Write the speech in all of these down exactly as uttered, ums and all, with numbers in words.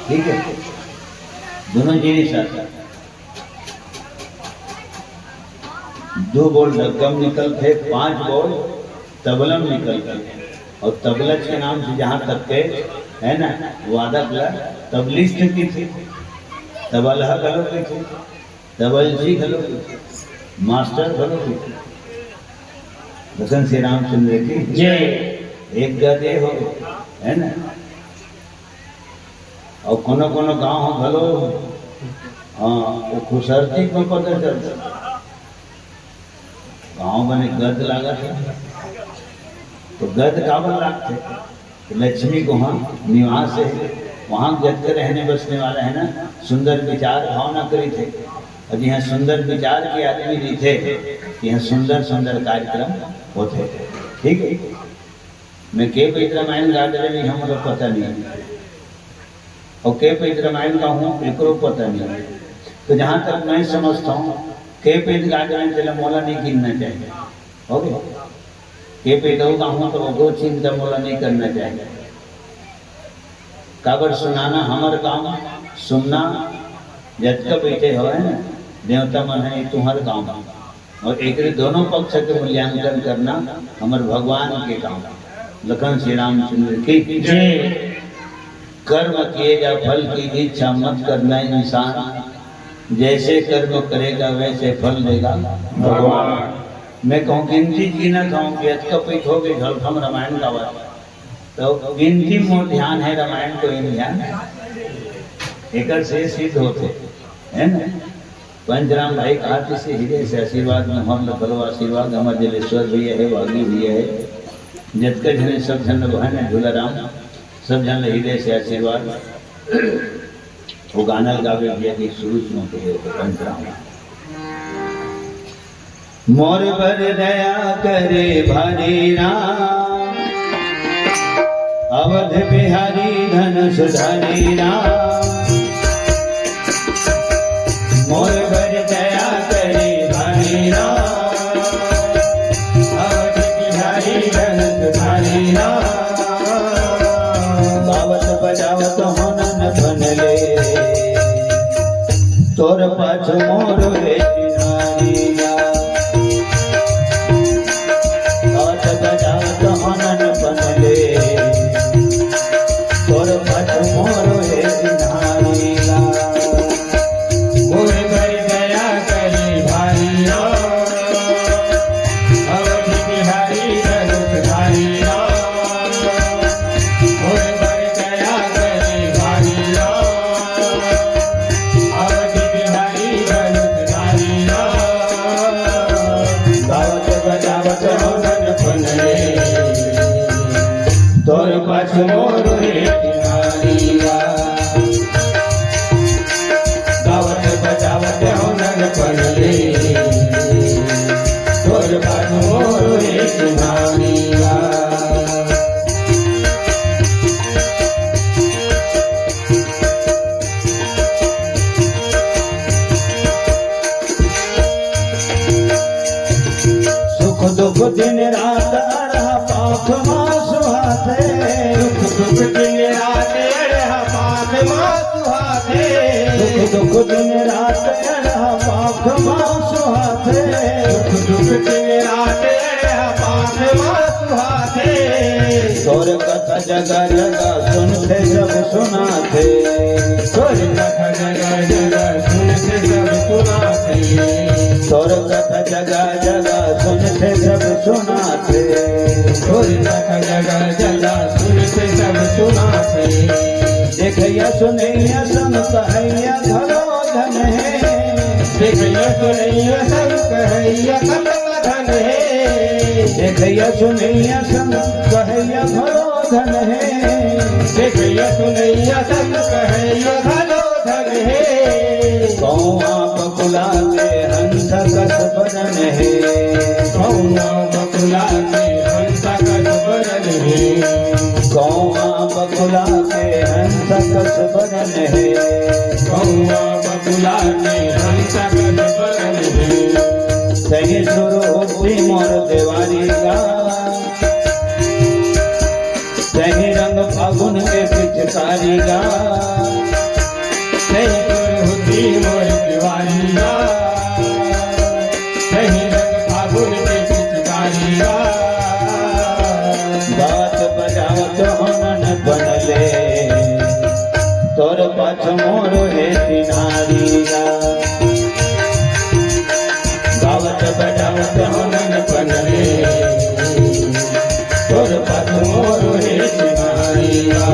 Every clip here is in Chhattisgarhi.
ठीक है, दोनों जिनिस आता। दो बोल ढक्कम निकलते, पांच बोल तबलम निकलते। और तबलज के नाम से जहां तक के है ना, वादक ला तबलिस्ट की थी, तबलहा घलो की थी, तबलजी घलो की थी, मास्टर घलो की थी। भगवान श्री रामचंद्र की जय। एक गदे हो, है ना? और कोनो कोनो गांव हो घलो, हाँ, वो खुसरती को पता चलता। गांव बने गद लागत है, तो गद काबर लागथे? तो लक्ष्मी को वहाँ निवास है, वहाँ गद के रहने बसने वाला है ना, सुंदर विचार भावना करी थे। और यहाँ सुंदर विचार के आदमी नहीं थे, यहाँ सुंदर सुंदर कार्यक्रम होते थे। ठीक है, मैं के पइत रामायण गा डरे नहीं, हमको पता नहीं। और के पइत रामायण का हूँ, एकरो पता नहीं। तो जहाँ तक मैं समझता हूँ, के पइत गा डरे तेला मोला नहीं गिनना चाहिए। हो गया? के पइत का हूँ, तो ओकरो चिंता मोला नहीं करना चाहिए। काबर सुनाना हमर काम, सुनना जतका बैठे हवय ना, देवता मन है, तुम्हर काम। और एकरे दोनों पक्ष के मूल्यांकन करना हमर भगवान के काम। लखन श्री रामचंद्र की जय। कर्म किए जा फल की इच्छा मत करना इंसान, जैसे कर्म करेगा वैसे फल देगा भगवान। मैं कहूँ गिनती गिनत हूँ कि अतका पीठ हो गई, झलकम रामायण गावत। तो गिनती मोर ध्यान है, रामायण को ही ध्यान। एकर से सिद्ध होते, है ना? पंचराम भाई कहा, इसे हृदय से आशीर्वाद, नहर लखलो आशीर्वाद, हमर जलेश्वर भैया है, बागी भैया है, जतका झने सब झन लोग है ना, झूला राम, सब झन ले हृदय से आशीर्वाद। वो गाना गावे भैया के शुरू से होते हैं, पंचराम। मोर बर दया करे भारी राम, अवध बिहारी धनुष धारी राम। मोर बर दया करे भारी राम, अवध बिहारी धनुष धारी राम। गावत बजावत होनन बनले, तोर पाछ मोर हे चिन्हारिया। गावत बजावत होनन बनले, तोर पाछ मोर हे चिन्हारिया। मोर बर दया करे भारी राम, अवध बिहारी धनुष धारी राम। मोर बर दया करे भारी राम, अवध बिहारी धनुष धारी राम। गावत बजावत होनन बनले, तोर पाछ मोर हे चिन्हारिया। गावत बजावत होनन बनले, तोर पाछ मोर हे चिन्हारिया। सुख दुख दिन रात अड़हा पाख मा सुहाथे। सुख दुख दिन रात अड़हा पाख मा सुहाथे। सुख दुख दिन रात अड़हा पाख मा सुहाथे। सुख दुख दिन रात अड़हा पाख मा सुहाथे। तोर कथा जगह जगह सुनथे सब सुनाथे। तोर कथा जगह जगह सुनथे सब सुनाथे। तोर कथा जगह जगह सुनथे सब सुनाथे। तोर कथा जगह जगह सुनथे सब सुनाथे। देखइया सुनइया संग कहइया घलो धन हे। देखइया सुनइया संग कहइया कतका धन हे। देखइया सुनइया संग कहइया घलो धन हे। देखइया सुनइया संग कहइया घलो धन हे। कौआ बकुला के हंस कस बरन हे। कौआ बकुला के हंस कस बरन हे। कौआ बकुला के हंस कस बरन हे। कौआ बकुला के हंस कस बरन हे। सही सुर उक्ति मोर देवारी गा। सही रंग फागुन के पिचकारी गा। मोर हे चिन्हारी गा। गावत बजावत होनन पनले, तोर पथ मोर हे चिन्हारी गा।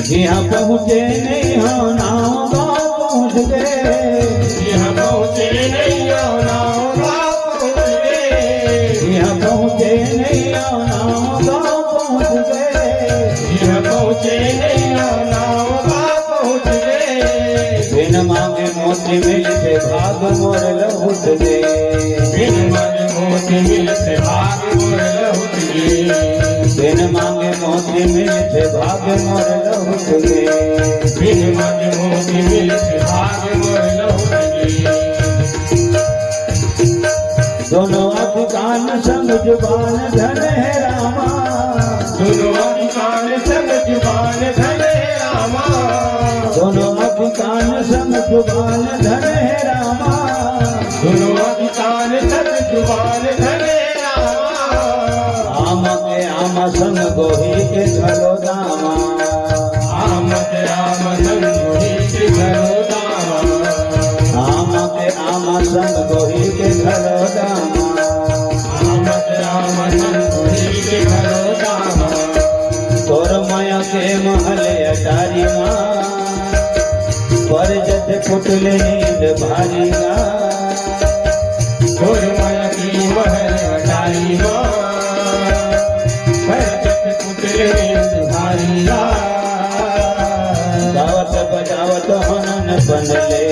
जिहाँ पहुँचे नहीं हो नाव गाँव पहुँच गए। जिहाँ पहुँचे नहीं हो नाव गाँव पहुँच गए। जिहाँ पहुँचे नहीं हो नाव गाँव पहुँच गए। जिहाँ पहुँचे नहीं हो नाव गाँव पहुँच गए। बिन मांगे मोती मिलथे भाग मोर लहुट गे। बिन मांगे मोती मिलथे भाग मोर लहुट गे। बिन मांगे मोती मिलथे भाग मोर लहुट गे। बिन मांगे मोती मिलथे भाग मोर लहुट गे। दोनों अख कान संग जुबान धन हे रामा। दोनों अख कान संग जुबान धन हे रामा। दोनों अख कान संग जुबान धन हे रामा। दोनों अख कान संग जुबान धन हे रामा। आम के आम संग गोही के घलो दामा। आम के आम संग गोही के घलो दामा। आम के आम संग गोही के घलो दामा। आम के आम संग गोही के घलो दामा। तोर माया के महल अटारी मा, पर जत पुतले नींद भारी गा। तोर माया के महल अटारी मा, पर जत पुतले नींद भारी गा। गावत बजावत होनन पनले,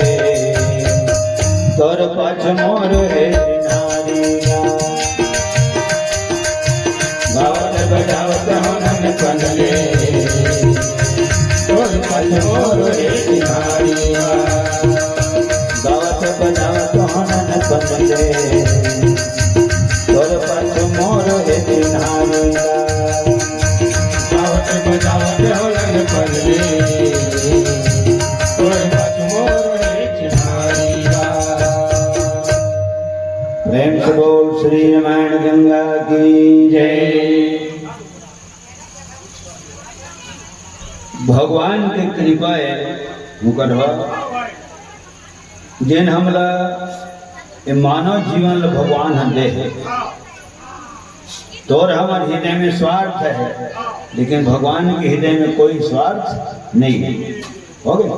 तोर पथ मोर हे चिन्हारी गा। गावत बजावत होनन पनले, तोर पथ मोर हे चिन्हारी गा। गावत बजावत होनन पनले, तोर पथ मोर हे चिन्हारी गा। गावत बजावत होनन पनले, तोर पथ मोर हे चिन्हारी गा। प्रेम से बोल श्री रामायण गंगा की जय। भगवान के कृपा है, मुकर हो, जेन हमला ए मानव जीवन ल भगवान ह दे हे। तोर हमर हृदय में स्वार्थ है, लेकिन भगवान के हृदय में कोई स्वार्थ नहीं है। हो गया?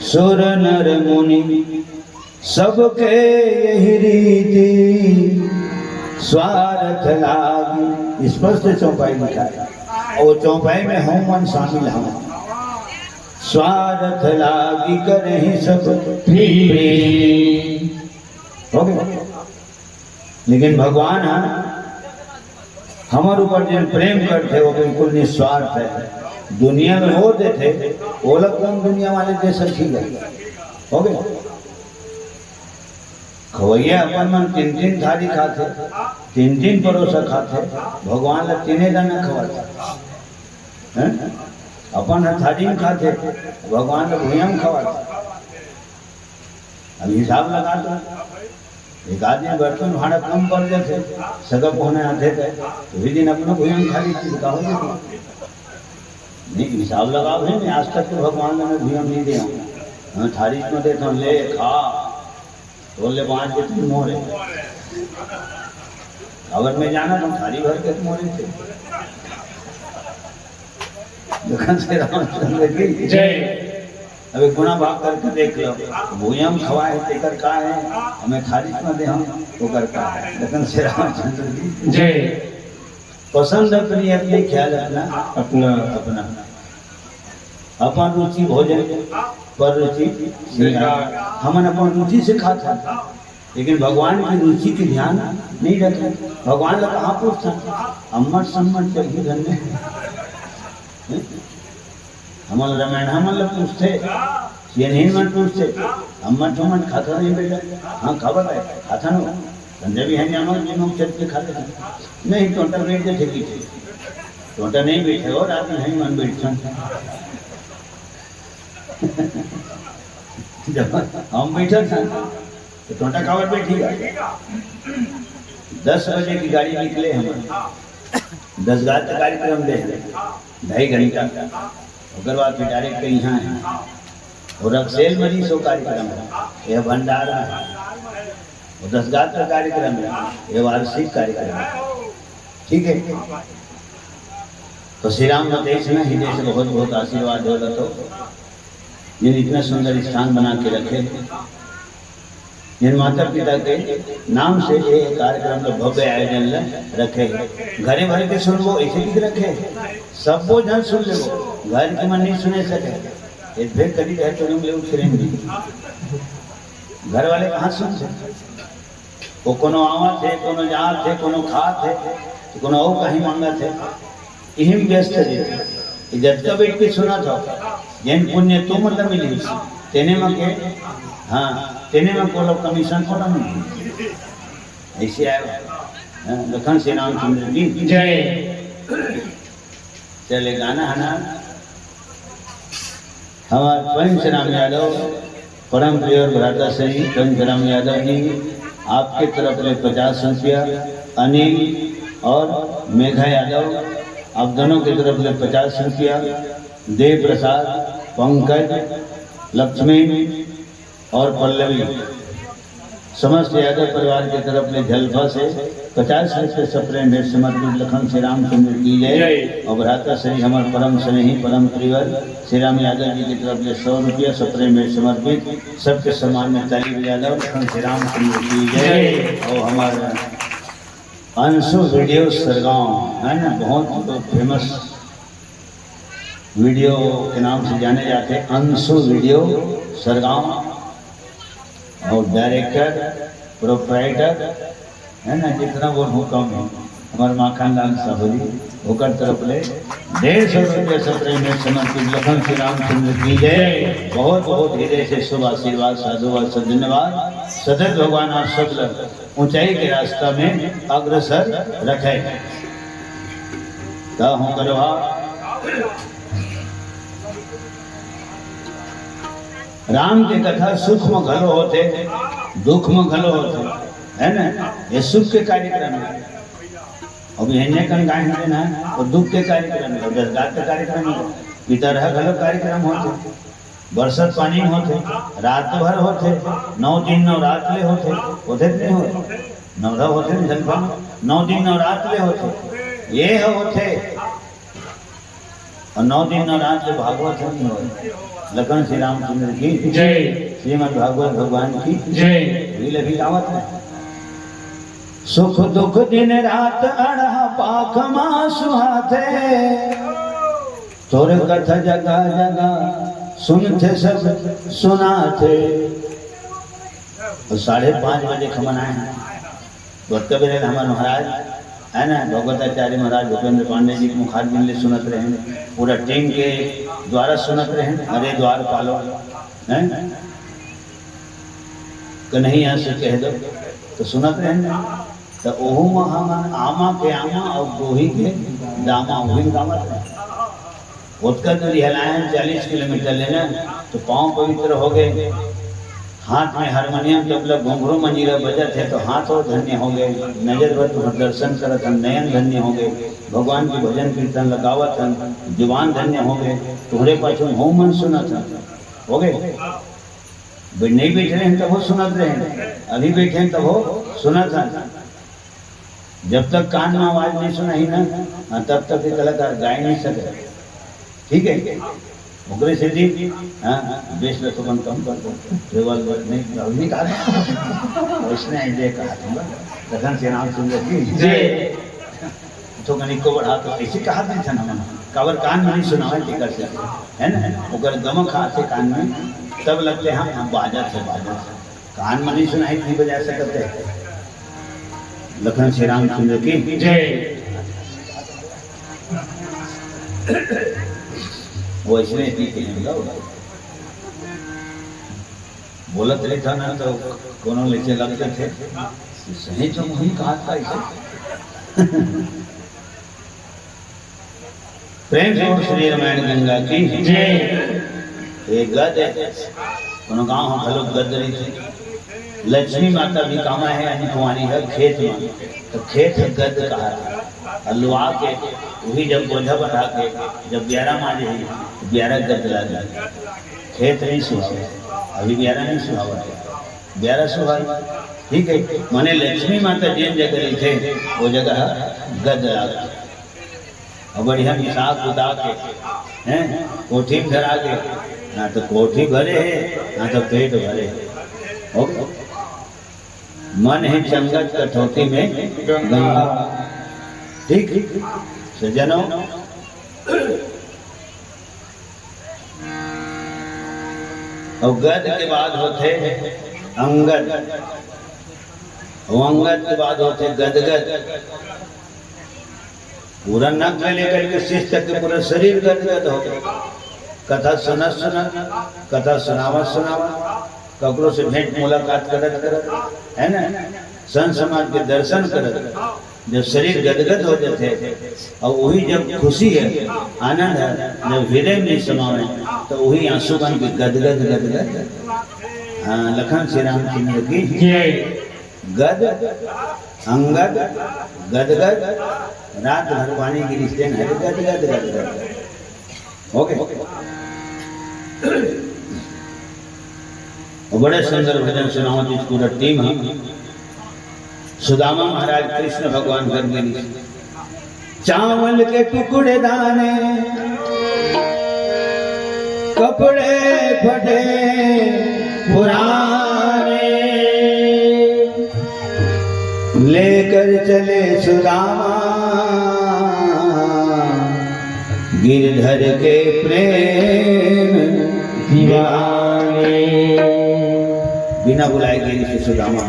सुर नर मुनि सबके यही रीति, स्वार्थ लागी। स्पष्ट चौपाई लिखा है, और चौपाई में हम मन शामिल हम। स्वार्थ लागी करही सब प्रीति। हो गया? लेकिन भगवान ह हमर ऊपर जेन प्रेम करथे, वो बिल्कुल निस्वार्थ है। दुनिया में वो देथे, ओला कौन दुनिया वाले दे सकही गा? हो गया? खवैया अपन मन तीन तीन थारी खाथे, तीन तीन परोसा खाथे, भगवान ला तीने दाना खवाथे। हैं? अपन ह थारी में खाथे, भगवान ला भुइयां में खवाथे। अब हिसाब लगा दो, एक आदमी बर्तन भाड़ा कम पड़ जाथे, सगा पहुना आथे त, तो वही दिन अपना भुइयां में खा लेथे, तो का हो जाथे? नहीं, हिसाब लगाओ है, मैं आज तक तो भगवान ने भुइयां नहीं दिया हूँ। हाँ, थारी में देता हूँ, ले खा, तोर ले बांच के तुम मोरे। अगर मैं जाना तो थारी भर के मोरे थे। दुकान से रामचंद्र की जय। अब एक गुणा भाग करके देख लो, भुइयां में खवाए हे, तेकर का है, हमें थारी में दे हम, ओकर का है। लेकिन श्री रामचंद्र की जय। पसंद अपनी, अपनी ख्याल अपना। अपना। अपना। अपन रुचि भोजन, पर रुचि श्रृंगार। श्रृंगार। हमन अपन रुचि से खाथन, लेकिन भगवान की रुचि के ध्यान नहीं रखन। भगवान ला कहाँ पूछथन? अम्मट सम्मट चलही धन्य। हैं? हमन रामायण हमन ला पूछथे, ये नहीं मन पूछथे, अम्मट सम्मट खाता नहीं बेटा? हाँ, खबर है, खाता नो। संजय भी है, जानो, जी मुख चल के खा लेते। नहीं, टोटा बैठ के ठेकी थे। टोटा नहीं बैठे हो, रात में नहीं मन बैठथन। जब हम बैठे थे, तो टोंटा काबर बैठी गा? दस बजे की गाड़ी निकले हम, दस गात तक कार्यक्रम दे, ढाई घंटा, ओकर बाद फिर डायरेक्ट यहाँ है। और रक्सेल मरीज हो कार्यक्रम है, यह भंडार में है। और दस गात का कार्यक्रम है, यह वार्षिक कार्यक्रम है। ठीक है, तो श्री राम बताइस ना, हृदय से बहुत बहुत आशीर्वाद होला तो, जिन इतना सुंदर स्थान बना के रखे, जिन माता पिता के नाम से ये कार्यक्रम ला भव्य आयोजन ला रखे, घरे भर के सुनबो, ऐसे भी रखे, सबो झन सुन लेबो, घर के मन नहीं सुने सके, ये फिर कभी घर तो नहीं ले उतरेंगे, घर वाले कहाँ सुन सके? वो कोनो आवत हे, कोनो जात हे, कोनो खात हे, तो कोनो अउ कहीं मांगत हे। इही में व्यस्त हे। ये जतका बैठ के सुनत हो, जेन पुण्य तुमन ल मिली, तेने म के, हाँ, तेने म कोनो कमीशन कोनो मिली। ऐसे आए। हाँ, लखन श्री रामचंद्र की जय। चले गाना है ना। हमारे पंचराम यादव, परम प्रिय और भ्राता श्री पंचराम यादव जी, आपके तरफ ले पचास रुपया, अनिल और मेघा यादव, आप दोनों की तरफ ले पचास रुपया, देव प्रसाद, पंकज, लक्ष्मी और पल्लवी, समस्त यादव परिवार के तरफ ले झलफा से पचास रुपये सप्रेम भेंट समर्पित लखन श्री रामचंद्र की जय। जय। और भ्राता श्री हमारे परम स्नेही, परम प्रियवर श्री राम यादव जी की तरफ ले सौ रुपया सप्रेम भेंट समर्पित। सबके सम्मान में ताली बजा दो। लखन श्री रामचंद्र की जय। जय। और हमारे अंशु वीडियो सरगांव है ना, बहुत फेमस वीडियो के नाम से जाने जाते हैं, अंशु वीडियो सरगांव, और डायरेक्टर, प्रोप्राइटर है ना, जितना वो हुक्म है हमारे माखन लाल साहू जी, ओकर तरफ ले डेढ़ सौ रुपया सप्रेम भेंट समर्पित लखन श्री रामचंद्र की जय। बहुत बहुत हृदय से शुभ आशीर्वाद, साधुवाद, सत धन्यवाद। सतत भगवान आप सब ल ऊंचाई के रास्ता में अग्रसर रखे। का हो करवा? राम के कथा सुख में घलो होथे, दुख में घलो होथे, है ना? ये सुख के कार्यक्रम है। अब एने कन गाय हन ना, वो दुख के कार्यक्रम है, दस गात के कार्यक्रम है, पितरहा घलो कार्यक्रम होथे, बरसत पानी में होथे, रात भर होथे, नौ दिन नौ रात ले होथे, होथे कि नहीं होथे? नवरा होथे ना झलफा में, नौ दिन नौ रात ले होथे, ये ह होथे। और नौ दिन नौ रात ले भागवत ह नहीं होय। लखन श्री रामचंद्र की जय। श्रीमद् भागवत भगवान की जय। वील अभी गावत है। सुख दुख दिन रात अड़हा पाख मा सुहाथे, तोर कथा जगह जगह सुनथे सब सुनाथे। और साढ़े पाँच बजे खमन आए हैं। ओतका बेरा ले हमार महाराज, है ना, भगवताचार्य महाराज भूपेंद्र पांडे जी के मुखारबिंद ले सुनत रहेन, पूरा टीम के द्वारा सुनत रहेन, हरे द्वार पालो, हैं? कन्हैया से कह दो, तो सुनत रहेन। तो ओहू में हमन आमा के आमा और गोही के दामा, ओही में गावत रहेन। ओतका दूरी हलायन, चालीस किलोमीटर ले ना, तो पाँव पवित्र हो गए। हाथ में हारमोनियम, तबला, घुंघरू, मंजीरा बजत हे, तो हाथ और धन्य हो गए। नजर भर तुम्हार दर्शन करत हन, नयन धन्य हो गए। भगवान के भजन कीर्तन ल गावत हन, जुबान धन्य हो गए। तुम्हरे पाछू हूँ मन सुनत हन, हो गए। बै-, नहीं बैठे रहेन तभो सुनत रहेन, अभी बैठे हन तभो सुनत हन। जब तक कान में आवाज नहीं सुनाही ना, हाँ, तब तक ये कलाकार गाय नहीं सके। ठीक है, ओकरे से जी, हाँ, बेस ल तो कम कर दो, केवल नहीं, अभी नहीं कहा था। वैसने आइडिया कहा था, लखन श्री रामचंद्र की जय। तो कनिको बढ़ा तो ऐसे कहा नहीं था ना, काबर कान में नहीं सुनावे, तेकर से, है ना, ओकर गमक आथे कान में, तब लगथे, हाँ, हाँ, बाजत हे, बाजत हे। कान में नहीं सुनाई, नहीं बजा सकते। लखन श्री रामचंद्र की जय। वो इसने पी के नहीं बोला। बोलत रहता ना तो कोनो लेके लगते थे। सही तो वही कहा था इसे। प्रेम से बोल श्री रामायण गंगा की जय। ये गद हे, कोनो गांव ह घलो गद रहिथे। लक्ष्मी माता भी कामा हे, यानी कुंवारी हे खेत में, तो खेत गद कहा था। और लुआ के वही जब बोझा बंधा के जब ब्यारा मांजे हे, तो ब्यारा गद लागे। खेत नहीं सुहावे, अभी ब्यारा नहीं सुहावे, ब्यारा सुहावे। ठीक है, माने लक्ष्मी माता जेन जगह रहिथे, वो जगह गद लागे। और बढ़िया मिसाक उदा के, हैं, कोठी में धरा के, ना तो कोठी भरे हे, ना तो पेट भरे हे। हो गया? मन हे चंगत कठौती में गंगा। ठीक, सज्जनों, और गद के बाद होथे अंगद, और अंगद के बाद होथे गदगद। पूरा नक ले लेकर के शीश तक के पूरा शरीर गदगद हो गया। कथा सुनत सुनत, कथा सुनावत सुनावत, ककरो से भेंट मुलाकात करत करत, है ना, संत समाज के दर्शन करत, जब शरीर गदगद हो जाथे, और वही जब खुशी हे, आनंद हे, जब हृदय में समावे, तो वही आंसू बन के गदगद गदगद। हाँ, लखन श्री रामचंद्र की जय। गद, अंगद, गदगद, रात भर पानी गिरिस तेन हरे गदगद गदगद। हो गए? और बड़े सुंदर भजन सुनावत हे पूरा टीम हे। सुदामा महाराज कृष्ण भगवान कर गिरिस। चावल के टुकड़े दाने, कपड़े फटे पुराने, लेकर चले सुदामा गिरधर के प्रेम दीवाने। बिना बुलाए गिरिस सुदामा,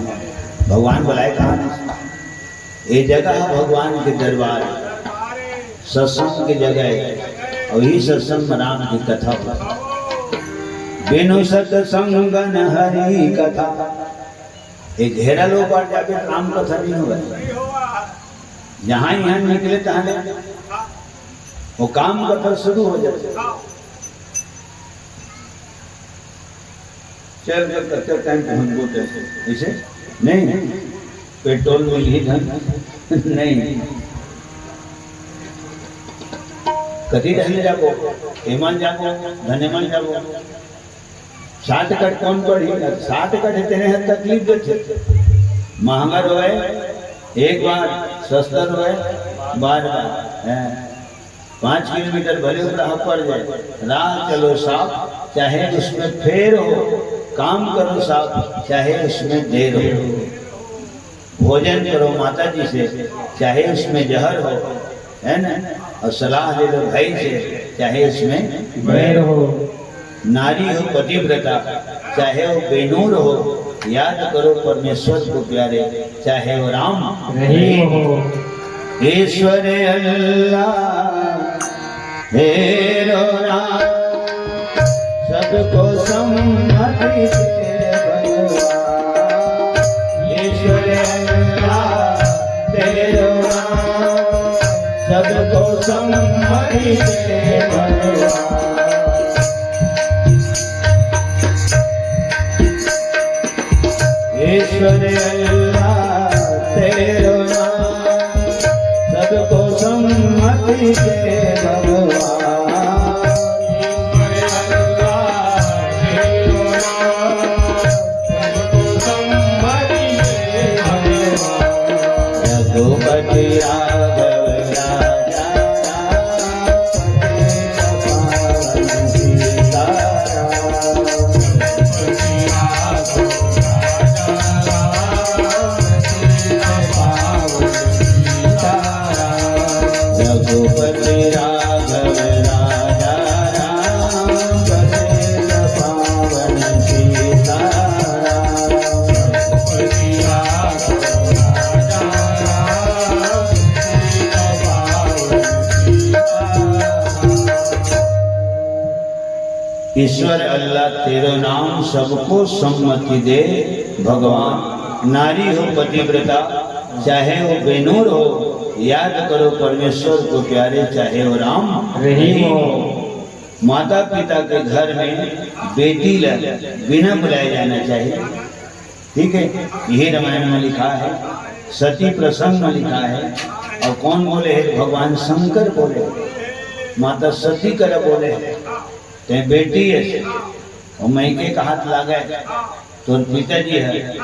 भगवान बुलाए कहाँ? ये जगह भगवान के दरबार, सत्संग की जगह हे, और यही सत्संग में राम की कथा हो। बिनु सत्संग न हरि कथा। ये घेरा लो पर जाके राम कथा नहीं होगा। जहाँ यहाँ निकले तहाँ ले, वो काम कथा शुरू हो जाथे। चल, जब तक टाइम पहुंचबो तैसे, ऐसे नहीं, पेट्रोल मिलही धन नहीं। कति धन जाबो, एमन जाबो, धन एमन जाबो। शॉर्टकट कौन पढ़ी? शॉर्टकट इतने हद तकलीफ देथे। महंगा रोए एक बार, सस्ता रोए बार बार। हैं? पाँच किलोमीटर भले ऊपर पड़ जाए, राह चलो साफ, चाहे उसमें फेर हो, काम करो साफ, चाहे उसमें देर हो। भोजन करो माता जी से, चाहे उसमें जहर हो, है ना? और सलाह ले लो भाई से, चाहे उसमें बैर हो। नारी हो पतिव्रता, चाहे वो बेनूर हो, याद करो परमेश्वर को प्यारे, चाहे वो राम रहीम हो। ईश्वर अल्लाह, हेरो राम, सबको सम्मति दे भगवान। ईश्वर अल्लाह, तेरो नाम, सबको सम्मति दे भगवान। ईश्वर अल्लाह, तेरो नाम, सबको सम्मति दे भगवान। रघुपति राघव राजा राम, पतित पावन सीताराम। रघुपति राघव राजा राम, पतित पावन सीताराम। ईश्वर अल्लाह तेरो नाम, सबको सम्मति दे भगवान। नारी हो पतिव्रता, चाहे वो बेनूर हो, याद करो परमेश्वर को प्यारे, चाहे वो राम रहीम हो। माता पिता के घर में बेटी ला बिना बुलाए जाना चाहिए। ठीक है, यही रामायण में लिखा है, सती प्रसंग में लिखा है। और कौन बोले है? भगवान शंकर बोले, माता सती कर बोले है, "तैं बेटी है, और मइके के हाथ लागे, तोर पिताजी है,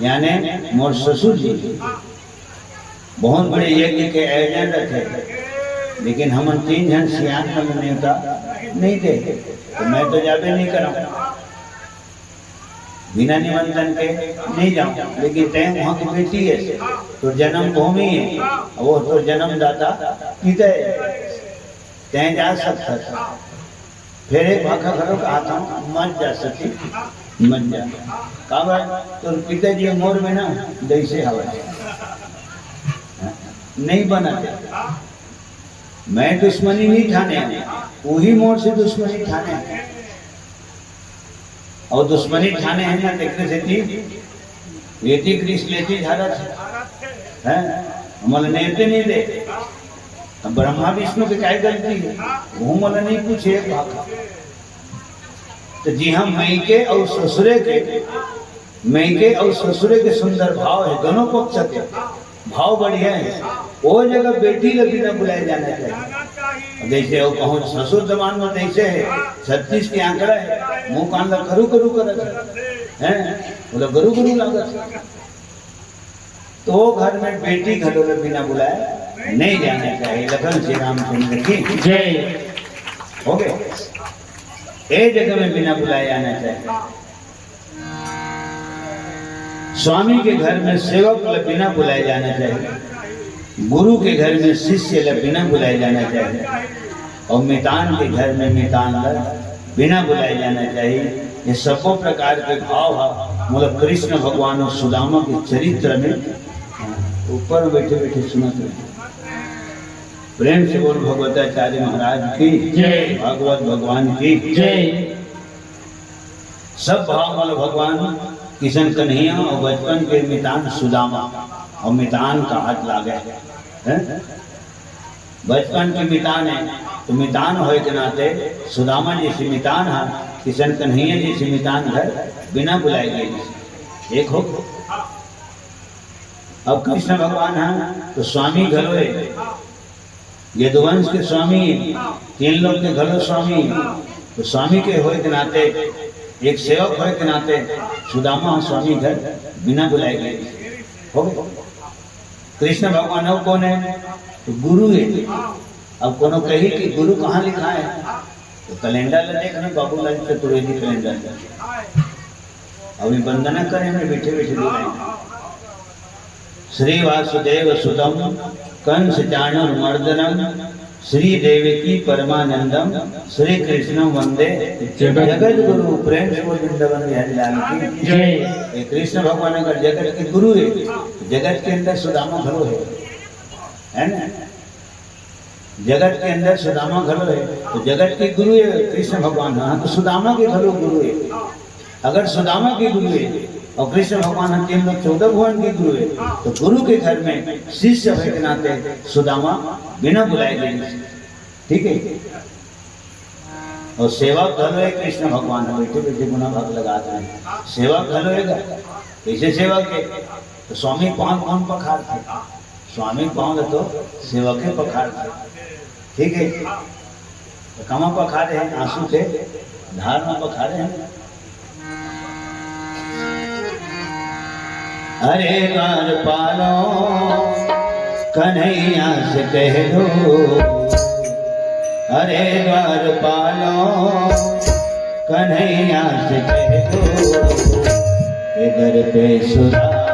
यानी मोर ससुर जी, बहुत बड़े यज्ञ के आयोजन रखे, लेकिन हमन तीन झन सियान मन नेवता नहीं दे, तो मैं तो जाबे नहीं करम।" बिना निमंत्रण के नहीं जाऊं, लेकिन तैं वहां की बेटी है, तोर जन्मभूमि है, वो तोर जन्मदाता पिता है, तैं जा सकता था। फिर एक भाखा घलो कहा था, "मत जा सती, मत जा।" काबर? तोर पिताजी मोर में ना जैसे हवा नहीं बना। मैं दुश्मनी नहीं ठाने, वही मोर से दुश्मनी ठाने। और दुश्मनी ठाने है ना, देखने से थी, ये थी ग्रीस लेती झारत है, हैं? मोला नेवते नहीं दे। अब ब्रह्मा विष्णु के क्या गलती है? वो मोला नहीं पूछे एक भाखा। तो जी हाँ, मइके और ससुरे के, मइके और ससुरे के सुंदर भाव है, दोनों पक्ष के भाव बढ़िया है। वो जगह बेटी ला बिना बुलाए जाना चाहिए। जैसे वो कहूँ ससुर जबान में जैसे है, छत्तीस के आंकड़ा है, मुंह कान ला करू करू करत है, हैं? बोला गरू गरू लागत है। तो वो घर में बेटी घलो ला बिना बुलाए नहीं जाना चाहिए। लखन श्री रामचंद्र की जय। हो गए। ए जगह में बिना बुलाए आना चाहिए। स्वामी के घर में सेवक ला बिना बुलाए जाना चाहिए, गुरु के घर में शिष्य ला बिना बुलाए जाना चाहिए, और मितान के घर में मितान ला बिना बुलाए जाना चाहिए। ये सबो प्रकार के भाव हा मोला कृष्ण भगवान और सुदामा के चरित्र में ऊपर बैठे बैठे सुनत रहे। प्रेम से बोल भगवताचार्य महाराज की जय। भागवत भगवान की जय। सब भाव वाला भगवान किशन कन्हैया और बचपन के मितान सुदामा और मितान का हाथ लागे हैं। बचपन के मितान है तो मितान होए के नाते सुदामा जैसे मितान है, किशन कन्हैया जैसे मितान घर बिना बुलाए गए एक हो। अब कृष्ण भगवान है तो स्वामी घलो है, यदुवंश के स्वामी, तीन लोक के घलो स्वामी, तो स्वामी के होए के नाते, एक सेवक होए के नाते सुदामा स्वामी घर बिना बुलाए गए। हो गए। कृष्ण भगवान हो कौन है? तो गुरु है। अब कोनो कही कि गुरु कहाँ लिखा है, तो कैलेंडर ला देख ना, बाबूलाल चतुर्वेदी कैलेंडर ला। अभी वंदना करे में बैठे बैठे बुलाए। श्री वासुदेव सुतम कंस चाणूर मर्दनम श्री देवकी परमानंदम श्री कृष्णम वंदे जगत जगत गुरु। प्रेम से बोल वृंदावन बिहारी लाल की जय। ये कृष्ण भगवान अगर जगत के गुरु है, तो जगत के अंदर सुदामा घलो है, है ना? जगत के अंदर सुदामा घलो है, तो जगत के गुरु है कृष्ण भगवान, हाँ, तो सुदामा के घलो गुरु है। अगर सुदामा के गुरु है और कृष्ण भगवान हम तीन लोक चौदह भुवन के गुरु है, तो गुरु के घर में शिष्य होए के नाते सुदामा बिना बुलाए गए, ठीक है। और सेवक घलो है कृष्ण भगवान, बैठे बैठे गुना भाग लगात रहे, सेवक घलो है। कैसे सेवक है? तो स्वामी पाँव कौन पखारथे? स्वामी पाँव ला तो सेवक ही पखारथे। ठीक है, तो कामा पखारे हैं? आंसू के धार में पखारे हैं। अरे द्वारपालो, कन्हैया से कह दो, अरे द्वारपालो, कन्हैया से कह दो, इधर पे सुदामा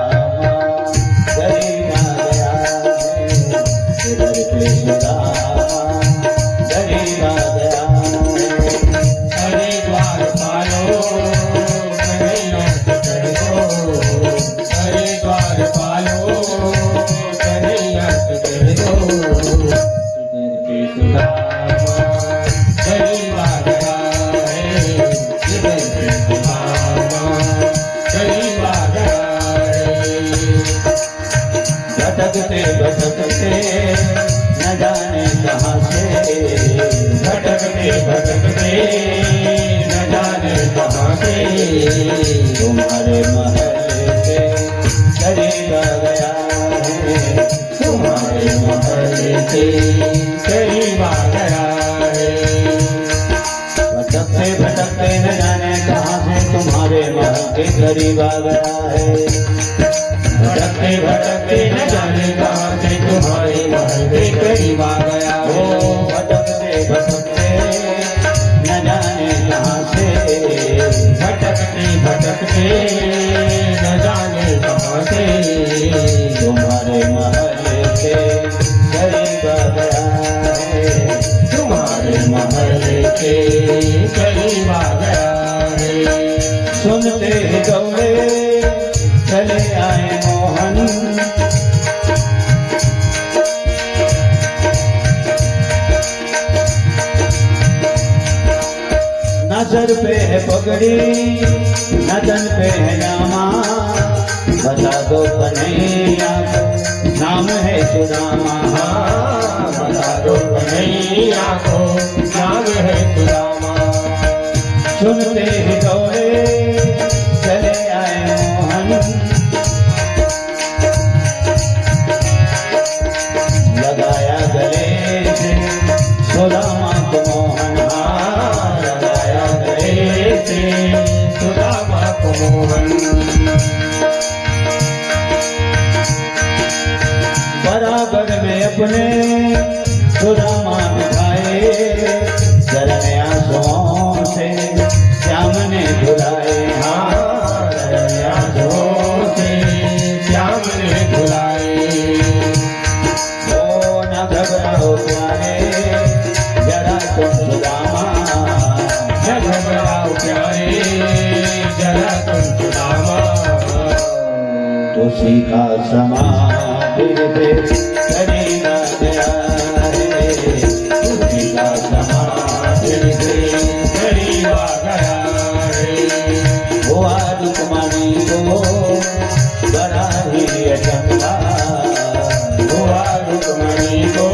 गरीब आ गया है, इधर पे सुदामा गरीब आ गया है। अरे द्वारपालो, कन्हैया से कह दो, अरे द्वारपालो, कन्हैया से कह दो, इधर पे सुदामा गरीब आ गया है, इधर पे सुदामा गरीब आ गया है। भटकते भटकते न जाने कहाँ से, भटकते भटकते न जाने कहाँ से, तुम्हारे महल गया है। भटकते भटकते न जाने कहाँ से तुम्हारे महल के करीब आ गया है। ओ भटकते भटकते न जाने कहाँ से, भटकते भटकते न जाने कहाँ से तुम्हारे महल के करीब आ गया है, तुम्हारे महल के करीब आ गया है। सुनते ही दौड़े चले आए मोहन। ना सर पे है पगड़ी, ना तन पे है जामा, बता दो कन्हैया को नाम है सुदामा। हाँ, बता दो कन्हैया को नाम है सुदामा। सुनते ही दौड़े चले आए मोहन, लगाया गले से सुदामा को मोहन। हाँ, लगाया गले से सुदामा को मोहन। बराबर में अपने सुदामा बिठाए, चरण आंसुओं से श्याम ने धुलाए। हाँ, चरण आंसुओं से श्याम ने धुलाए। ओ न घबराओ प्यारे, जरा तुम सुदामा। न घबराओ प्यारे, जरा तुम सुदामा। तुसी का समा दिल से करीब आ गया है, तुसी का समा दिल से करीब आ गया है। हुआ रुक्मणी को बड़ा ही अचंभा, हुआ रुक्मणी को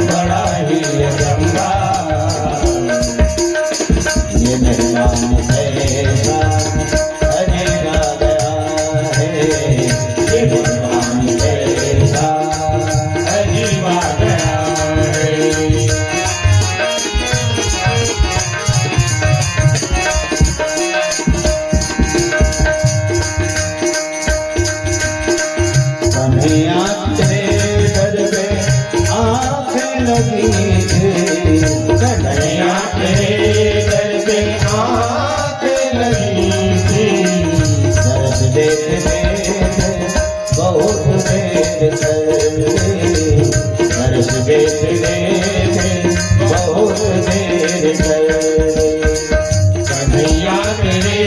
बड़ा ही अचंभा। ये मेहमान कैसा अजीब आ गया है, ये मेहमान कैसा अजीब आ गया है। कन्हैया तेरे दर पे आंखें लगी थी, कन्हैया तेरे दर पे आंखें लगी थी। दर्द देख देख बहुत देर कर ली, दर्द देख देख बहुत देर कर ली। कन्हैया तेरे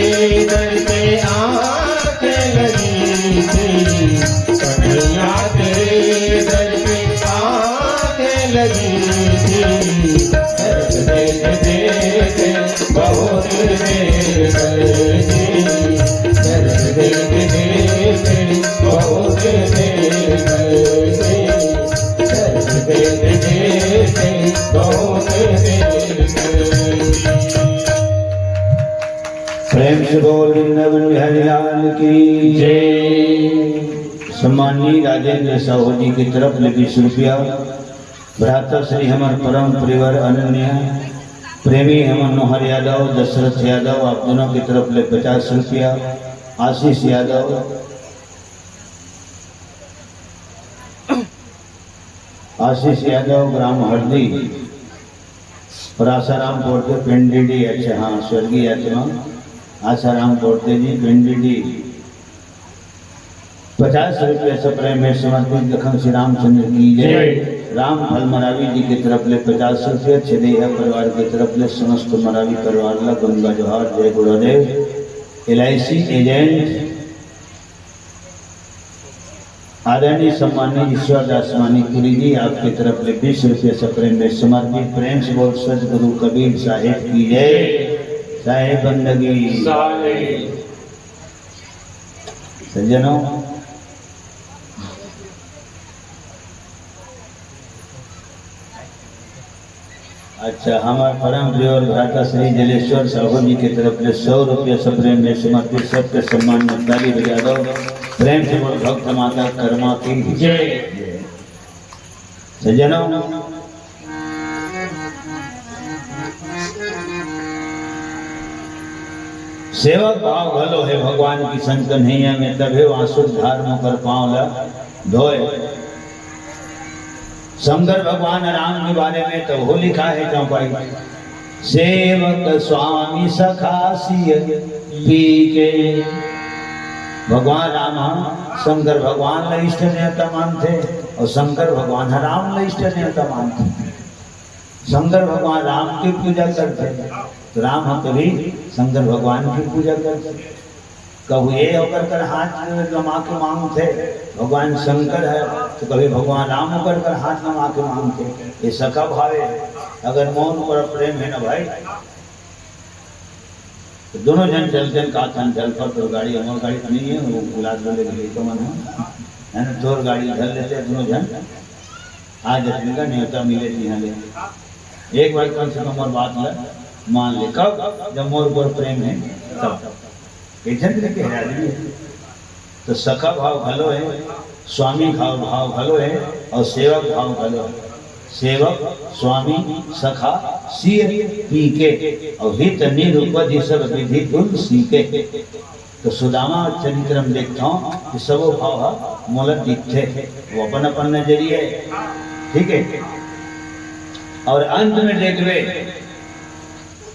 दर पे आके लगी थी, कन्हैया तेरे दर पे आके लगी थी। दर्द देख देख बहुत देर कर दी, दर्द देख देख बहुत देर कर दी, दर्द देख देख बहुत देर कर दी। प्रेम से बोल वृंदावन बिहारी लाल की जय। सम्माननीय राजेंद्र साहू जी की तरफ ले बीस रुपया, भ्राता श्री हमर परम प्रियवर अनन्य प्रेमी हमर नोहर यादव, दशरथ यादव, आप दोनों की तरफ ले पचास रुपया, आशीष यादव, आशीष यादव, ग्राम हरदी, और आसाराम बोर्ते, पिंडीडी, अच्छा हाँ, स्वर्गीय आत्मा आसाराम बोर्ते जी, पिंडीडी, पचास रुपया से प्रेम में समर्पित लखन श्री रामचंद्र की जय। जय। राम फल मरावी जी की तरफ ले पचास रुपया, छेदैया परिवार की तरफ ले समस्त मरावी परिवार ला गंगा जोहार, जय गुरुदेव। एल आई सी एजेंट आदरणीय सम्माननीय ईश्वर दास मानिकपुरी जी, आपकी तरफ ले बीस रुपये से प्रेम में समर्पित। प्रेम से बोल सतगुरु कबीर साहेब की जय, साहेब बंदगी। साहेब। सज्जनों, अच्छा, हमर परम प्रिय और भ्राता श्री जलेश्वर साहू जी की तरफ ले सौ रुपया से प्रेम में समर्पित, सबके सम्मान में ताली बजा दो। प्रेम से बोल भक्त माता कर्मा की जय। सज्जनों, सेवक भाव घलो हे भगवान किसन कन्हैया में, तभे आंसू धार मोकर पांव ला धोए। शंकर भगवान राम के बारे में तो वो लिखा है चौपाई, सेवक स्वामी सखा सिय पी के। भगवान राम ह शंकर भगवान ला इष्ट देवता मानथे और शंकर भगवान ह राम ला इष्ट देवता मानथे। शंकर भगवान राम की पूजा करथे, तो राम ह कभी शंकर भगवान की पूजा करथे। कभू ये ओकर कर हाथ लमा के मांगथे, भगवान शंकर है, तो कभी भगवान राम ओकर कर हाथ लमा के मांगथे। ये सखा भाव है। अगर मोर ऊपर प्रेम है ना भाई, तो दोनों झन चलते हैं, का थन चल पर, तो गाड़ी, हमार गाड़ी तो नहीं है, वो गुलाब वाले के लिए तो मन है, है ना, तोर गाड़ी धर लेते हैं दोनों झन, आ जाते हैं, न्योता मिले जी, हाँ ले। एक बार कम से कम और बात ले, मान ले, कब? जब मोर ऊपर प्रेम है, तब। कैसे लेके है आदमी? तो सखा भाव घलो है, स्वामी भाव, भाव घलो है और सेवक भाव घलो है। सेवक, स्वामी, सखा, सिय पी के और हित निरुपधि सब विधि तुलसी के। तो सुदामा चरित्र में देखता हूँ कि सबो भाव ह मोला दिखथे, वो अपन अपन नजरिया है, ठीक है। और अंत में देखबे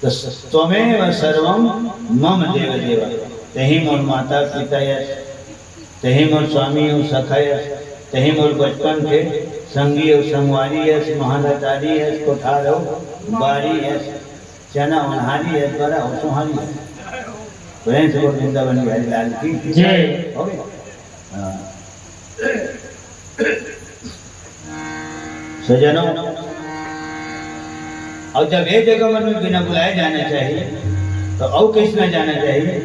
तो त्वमेव सर्वम मम देव देव, तेही मोर माता पिता यस, तेही मोर स्वामी और सखा यस, तेही मोर बचपन के संगी और संगवारी यस, महल अटारी यस, कोठार और बारी यस, चना ओन्हारी यस, बरा और सोहारी यस। प्रेम से बोल वृंदावन बिहारी लाल की जय। हो गई। हाँ। सज्जनों, और जब ये जगह मन में बिना बुलाए जाना चाहिए, तो और किस ना जाना चाहिए?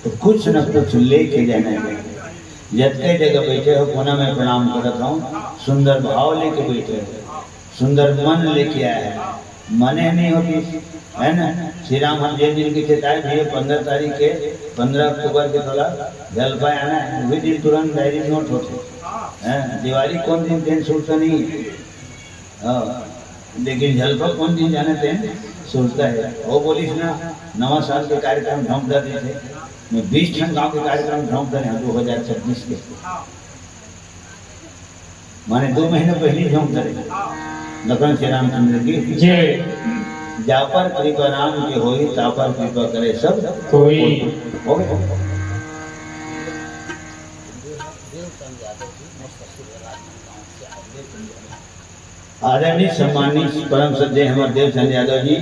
तो कुछ न कुछ लेके जाना चाहिए। जतके जगह बैठे हो, कोना में प्रणाम करत हूँ, सुंदर भाव लेके बैठे हो, सुंदर मन लेके आए हो, मने नहीं होती, है ना? श्री राम हम जे दिन की चेताए भी है, पंद्रह तारीख के, पंद्रह अक्टूबर के तोला जलपाए आना है, वही दिन तुरंत डायरी में नोट होते हैं। दिवाली कौन दिन तेन सुरता नहीं है। हाँ, लेकिन जलपा कौन दिन जाने तेन सुरता है। वो बोलिस ना, नवा साल के कार्यक्रम झोंक देते थे। मैं बीस ठन गांव के कार्यक्रम झोंक दे रहे हैं दो हज़ार छब्बीस के। माने दो महीना पहले झोंक दे रहे हैं। लखन श्री रामचंद्र की जय। जा पर कृपा राम के होई, ता पर कृपा करे सब कोई। हो गया। आदरणीय सम्मानित परम श्रद्धेय हमारे देवचंद यादव जी,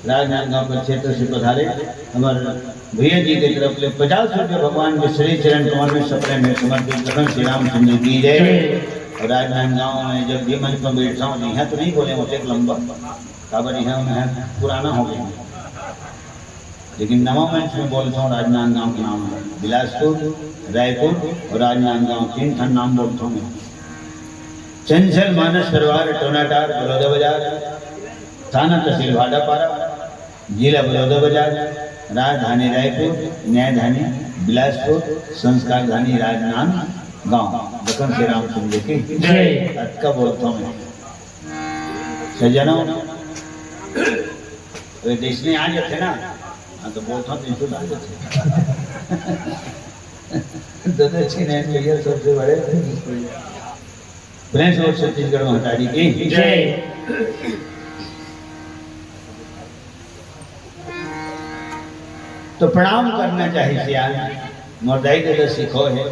राजनांदगांव के क्षेत्र से पधारे, हमारे भैया जी के तरफ ले पचास रुपये भगवान के श्री चरण कमल में सप्रेम में समर्पित। लखन श्री रामचंद्र की जय। और राजनांदगांव में जब भी मंच पर बैठता हूँ, यहाँ तो नहीं बोले, वो एक लंबा, काबर यहाँ मैं पुराना हो गया। लेकिन नवा मंच में बोलता हूँ राजनांदगांव के नाम, बिलासपुर, रायपुर और राजनांदगांव, तीन ठन नाम बोलता हूँ मैं। चंचल मानस परिवार, टोनाटार, बलौदा बाजार, थाना तहसील भाटापारा, जिला बलौदा बाजार, राजधानी रायपुर, न्यायधानी बिलासपुर, संस्कारधानी राजनांदगांव। लखन श्री रामचंद्र की जय। अतका बोलता हूँ मैं। सज्जनों, वे देश में आ जाते ना, हाँ, तो बोलता हूँ, बिल्कुल आ जाते। दक्षिण है भैया सबसे बड़े। प्रेम से बोल छत्तीसगढ़ महतारी की जय। तो प्रणाम करना चाहिए सियान, मोर दाई ददा सिखो है।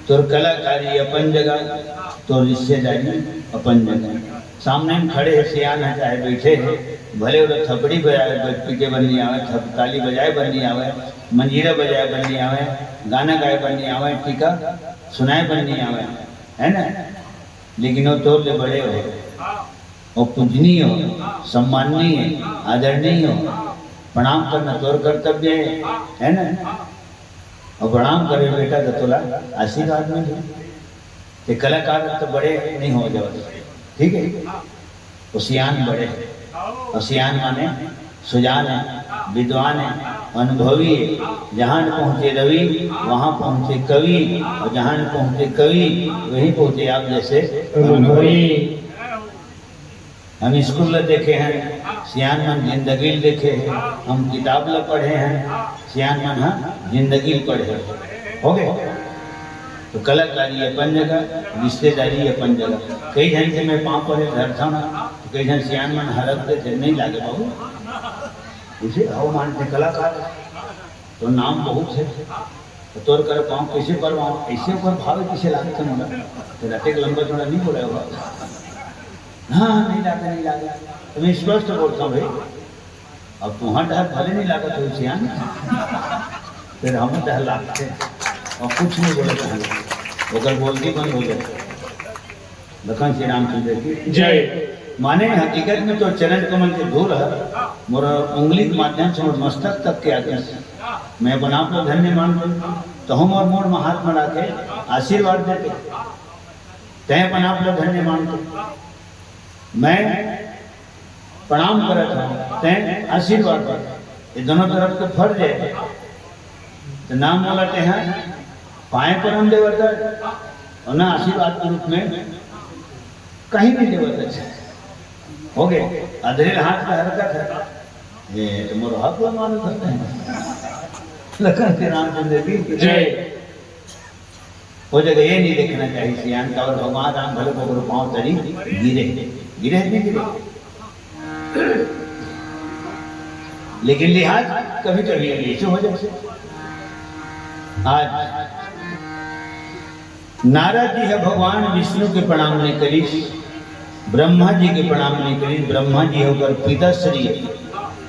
तोर कलाकारी अपन जगह, तोर रिश्तेदारी अपन जगह। सामने में खड़े है सियान है, चाहे बैठे है, भले वो थपड़ी बजाए, पीटे बर नहीं आवे, थप-, ताली बजाए बर नहीं आवे, मंजीरा बजाए बर नहीं आवे, गाना गाए बर नहीं आवे, टीका सुनाए बर नहीं आवे, है ना? लेकिन वो तोर ले बड़े हो, वो पूजनीय हो, सम्माननीय, आदरणीय हो, प्रणाम करना तोर कर्तव्य है, है ना? और प्रणाम करे बेटा तो तोला आशीर्वाद मिले। ते कलाकार तो बड़े नहीं हो जाओ, ठीक है? वो सियान बड़े हैं। और सियान माने सुजान है, विद्वान है, अनुभवी है। जहाँ पहुँचे रवि, वहाँ पहुँचे कवि, और जहाँ पहुँचे कवि, वहीं पहुँचे आप जैसे अनुभवी। अनुभवी। हम स्कूल में देखे हैं, सियान मन जिंदगी ल देखे हे, हम किताब ल पढ़े हन, सियान मन ह जिंदगी ल पढ़े हे। हो गे? तो कलाकारी अपन जगह, रिश्तेदारी अपन जगह। कई झन के मैं पाँव परे धरथंव ना, तो कई झन सियान मन हरक देथे, "नहीं लागे बाबू, उसे हव मानते कलाकार, तो नाम बहुत हे।" तो तोर कर पाँव कइसे परवाँव? अइसे ओकर भाव हे, कइसे लागथे मोला? तो रटे के लंबा चौड़ा नहीं बोला होगा। हाँ, हाँ, नहीं लागे, नहीं लागे। तो मैं स्पष्ट बोलथंव भाई, अब तुँहर डहर भले नहीं लागत हो सियान, फिर हम डहर लागथे। और कुछ नहीं बोले कहीं, ओकर बोलती बंद हो जाए। लखन श्री रामचंद्र की जय। माने हकीकत में तो चरण कमल के धूल हे, मोर उंगली के माध्यम से मोर मस्तक तक के आगे। मैं अपन आप ला धन्य मानथंव, तो हम और मोर महात्मा ला के आशीर्वाद देते। तैं अपन आप ला धन्य मानथस। मैं प्रणाम करत हंव, तैं आशीर्वाद दे। ये दोनों तरफ के फर्ज हे। तो ना मोला तेहा पाँय परन देवत हस, और ना आशीर्वाद के रूप में कहीं नहीं देवत हस। हो गे, अधरेल हाथ का हरकत हे। ये तो मोर हक ला मानत हस। लखन श्री रामचंद्र की जय। वो जगह ये नहीं देखना चाहिए सियान, काबर भगवान राम भले ओकरो पाँव तरी गिरे, गिरे नहीं गिरे। लेकिन लिहाज कभी कभी ऐसे हो जाथे। आज नारद जी हे भगवान विष्णु के प्रणाम नहीं करिस, ब्रह्मा जी के प्रणाम नहीं करिस। ब्रह्मा जी हे ओकर पिताश्री,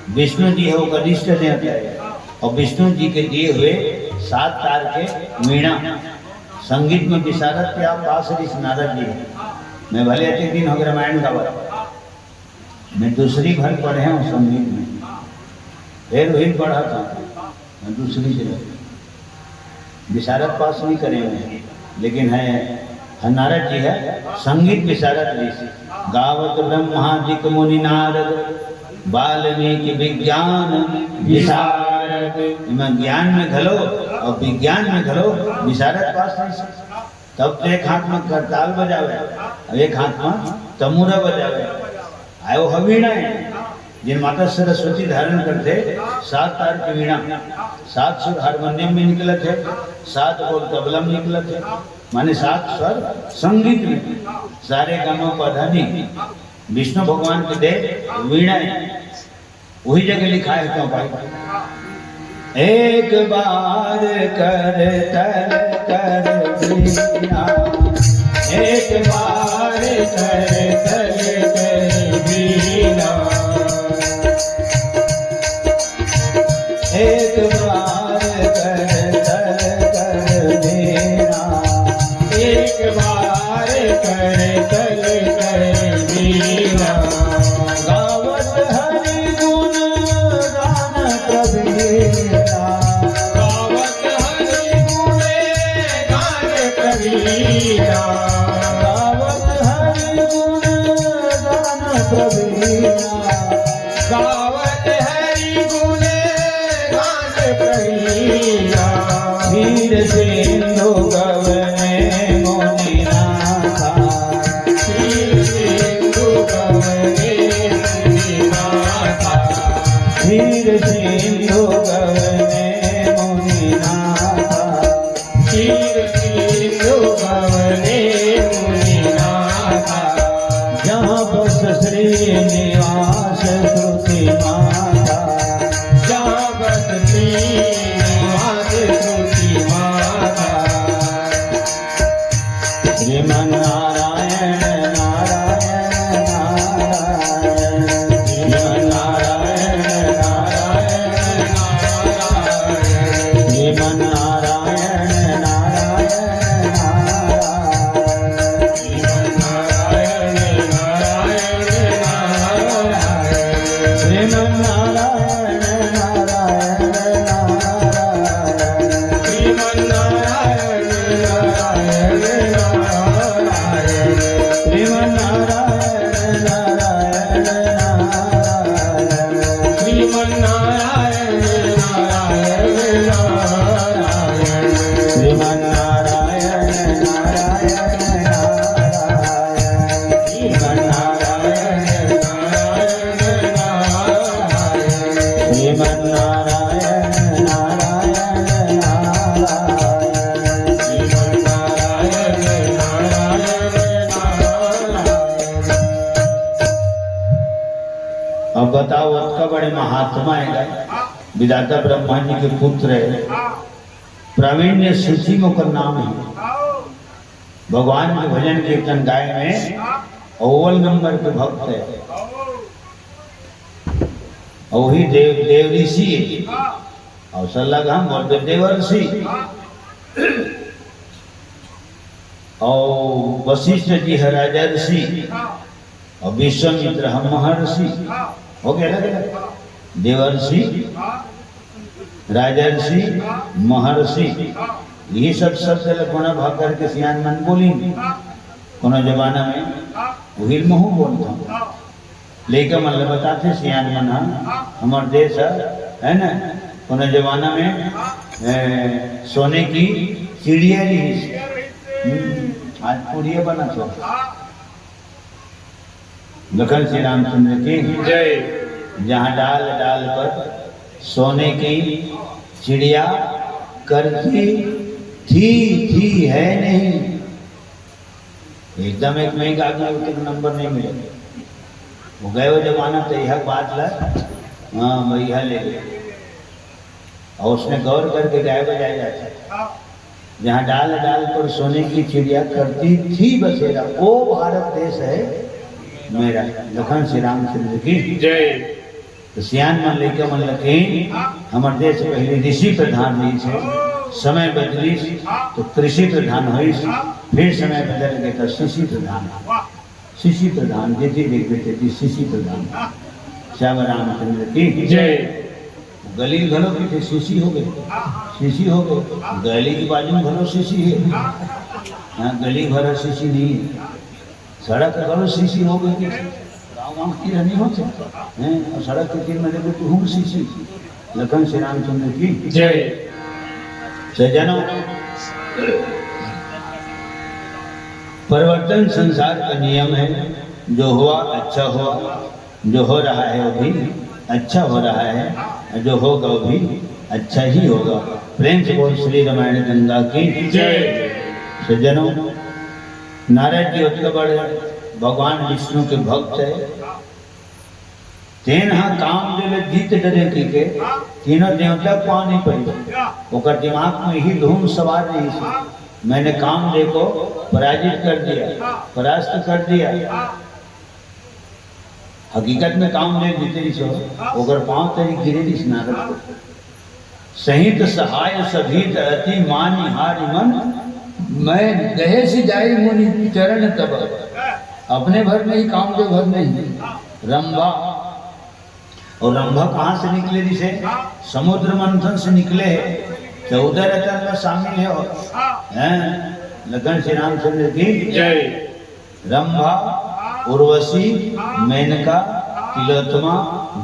विष्णु जी हे ओकर इष्ट देवता हे, और विष्णु जी के दिए हुए सात तार के वीणा। संगीत में विशारद के आप पास रहिस नारद जी। मैं भले अतेक दिन हो गे रामायण गावत, मैं दूसरी भर पढ़े हंव संगीत में, फिर वही पढ़त हंव मैं दूसरी जगह। विशारद पास नहीं करे हंव, लेकिन हे, हे नारद जी हे संगीत विशारद रहिस। गावत ब्रह्मादिक मुनि नारद, वाल्मीकि विज्ञान विशारद। एमा ज्ञान में घलो और विज्ञान में घलो विशारद पास रहिस। तब तो एक हाथ में करताल बजावे, और एक हाथ में तमूरा बजावे। आयो ह वीणा हे, जिन माता सरस्वती धारण करथे, सात तार के वीणा, सात सुर हारमोनियम में निकलत हे, सात बोल तबला में निकलत हे, माने सात स्वर संगीत में, सारे गामा पा धा नी। विष्णु भगवान के दे वीणा हे, वही जगह लिखा हे क्यों भाई, एक बार कर तल कर बीना, एक बार कर तल कर बीना, एक बार कर तल कर बीना, एक बार कर तल कर बीना। गावत हरि गुण गान प्रवीणा। गावत हरि गुण गान प्रवीणा। गावत हरि गुण गान प्रवीणा। गावत हरि गुण गान प्रवीणा। क्षीर सिंधु गवने मुनिनाथा। क्षीर सिंधु गवने मुनिनाथा। क्षीर सिंधु गवने मुनिनाथा। क्षीर सिंधु गवने मुनिनाथा। जहाँ बस श्रीनिवास श्रुति माता। जहाँ बस श्रीनिवास श्रुति माता। आत्मा है, विधाता ब्रह्मा जी के पुत्र है, प्रावीण्य सूची में ओकर नाम है। भगवान के भजन कीर्तन गाए में अव्वल नंबर के भक्त है। और वही देव देव ऋषि है। और सल्लाह हम बोलते देवर्षि। और वशिष्ठ जी है राजा ऋषि। और विश्वामित्र हम महर्षि। हो गया ना? देवर्षि, राजर्षि, महर्षि, ये सब शब्द ल कोना भाग करके सियान मन बोलिन। कोनो जमाना में उहिल महू बोलता। लइका मन ल बताथे सियान मन ह, हमर देश ह, है ना? कोनो जमाना में ए, सोने की चिड़िया रही। हम्म, आज पुड़िया बनत हो। लखन श्री रामचंद्र की जय। जहाँ डाल डाल पर सोने की चिड़िया करती थी, थी है नहीं। एकदम एक मई का आदमी उतने नंबर नहीं मिले। वो गए वो जमाना तो यह बात ला, हाँ, मैं यह ले गए। और उसने गौर करके गाय बजाया जाता है। जहाँ डाल डाल पर सोने की चिड़िया करती थी बसेरा, वो भारत देश है मेरा। लखन श्री रामचंद्र की जय। तो सियान मन लइका मन लखिन, हमर देश पहले ऋषि प्रधान रहिस हे, समय बदलिस तो कृषि प्रधान होइस, फिर समय बदल के तो शिशि प्रधान। शिशि प्रधान, जेती देखबे तेती शिशि प्रधान। श्याम रामचंद्र की जय। गली घलो की थे शिशि हो गए, शिशि हो गए। गली के बाजू में घलो शिशि है। हाँ, गली भर शिशि नहीं है। सड़क घलो शिशि हो गई। गाँव गाँव की नहीं हो सकता है। और सड़क के तीर में देखो तो हूँ शिशि। लखन श्री रामचंद्र की जय। सज्जनों, परिवर्तन संसार का नियम है। जो हुआ अच्छा हुआ, जो हो रहा है वो भी अच्छा हो रहा है, और जो होगा वो भी अच्छा ही होगा। प्रेम से बोल श्री रामायण गंगा की जय। सज्जनों, नारद जी ओतका बड़े भगवान विष्णु के भक्त है। तेन ह कामदेव ल जीत डरे कहिके तीनों देवता पाँव नहीं पड़ी। ओकर दिमाग में ही धूम सवार रही थी, मैंने कामदेव को पराजित कर दिया, परास्त कर दिया। हकीकत में कामदेव जीते रहिस हो, ओकर पाँव तरी गिरे रहिस नारद। सहित सहाय सभीत अति मानिहारि मन, मैं दहेसि जाइ मुनि चरण तब। अपने भर नहीं, कामदेव भर नहीं, रंभा। और रंभा कहाँ से निकले? जिसे समुद्र मंथन से निकले है, चौदह रतन में शामिल है। और हैं लखन श्री रामचंद्र की जय। रंभा, उर्वशी, मेनका, तिलोत्तमा,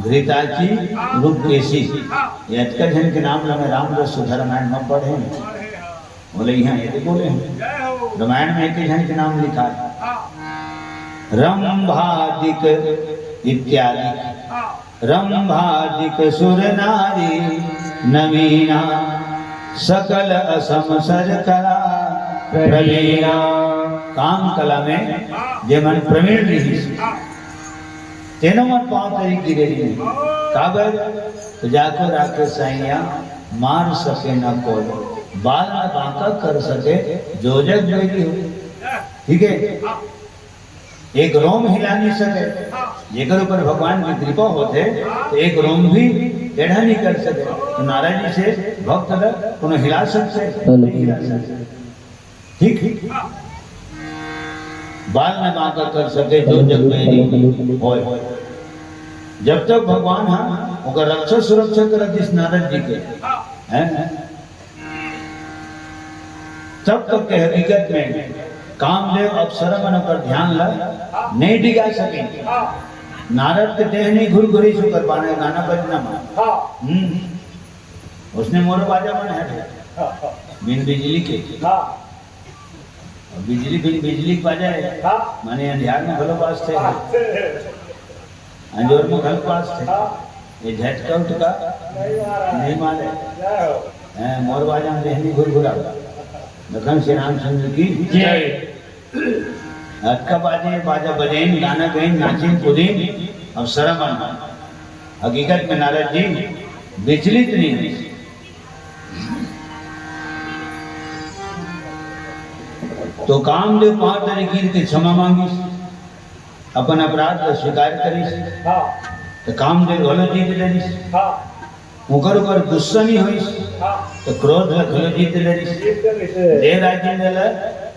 घृताची, रूपकेशी, ये अतका झन के नाम ल मैं रामरस सुधा रामायण में पढ़े हूँ। बोले यहाँ ये बोले हैं, रामायण में एक झन के नाम लिखा है, रंभादिक इत्यादि। रंभादिक सुर नारी नवीना, सकल असम सर कला प्रवीणा। काम कला में जे मन प्रवीण रहिस, तेनो मन पाँव तरी गिरे रहिस। काबर? तो जाको राखे साइया, मार सके न कोई, बाल न बांका कर सके, जो जग बैरी हो। ठीक है, एक रोम हिला नहीं सके। जेकर ऊपर भगवान की कृपा होथे, तो एक रोम भी टेढ़ा नहीं कर सके। तो नाराज जी से भक्त ल कोनो हिला सकथे? नहीं हिला सकथे। ठीक, बाल न बांका कर सके, जो जग बैरी होय। जब तक भगवान ह ओकर रक्षा सुरक्षा करत रहिस नारद जी के, हैं? तब तक के हकीकत में कामदेव अप्सरा मन ओकर ध्यान ला नहीं डिगा सके। नारद के देह नहीं घुरघुरी सुकर बाने गाना बजना मन। हम्म। उसने मोर बाजा मन है बिन बिजली के। अब बिजली बिन बिजली के बाजा है। माने अंधियार में घलो बाजथे। अंजोर में घलो बाजथे। ये झटका उठका नहीं मारे। हैं, मोर बाजा में देहनी घुरघुरा। लखन श्री रामचंद्र की जय। अतका बाजे, बाजा बजेन, गाना गइन, नाचिन, कूदिन, अब शरम आना। हकीकत में नारद जी विचलित नहीं हुए। तो कामदेव पांव तरी गिर के क्षमा मांगिस, अपन अपराध ला स्वीकार करिस। हाँ। तो कामदेव घलो जीत डरिस। हाँ। ओकर ऊपर गुस्सा नहीं होइस। हाँ। तो क्रोध ला घलो जीत डरिस। जीत डरिस। देवराज इंद्र ला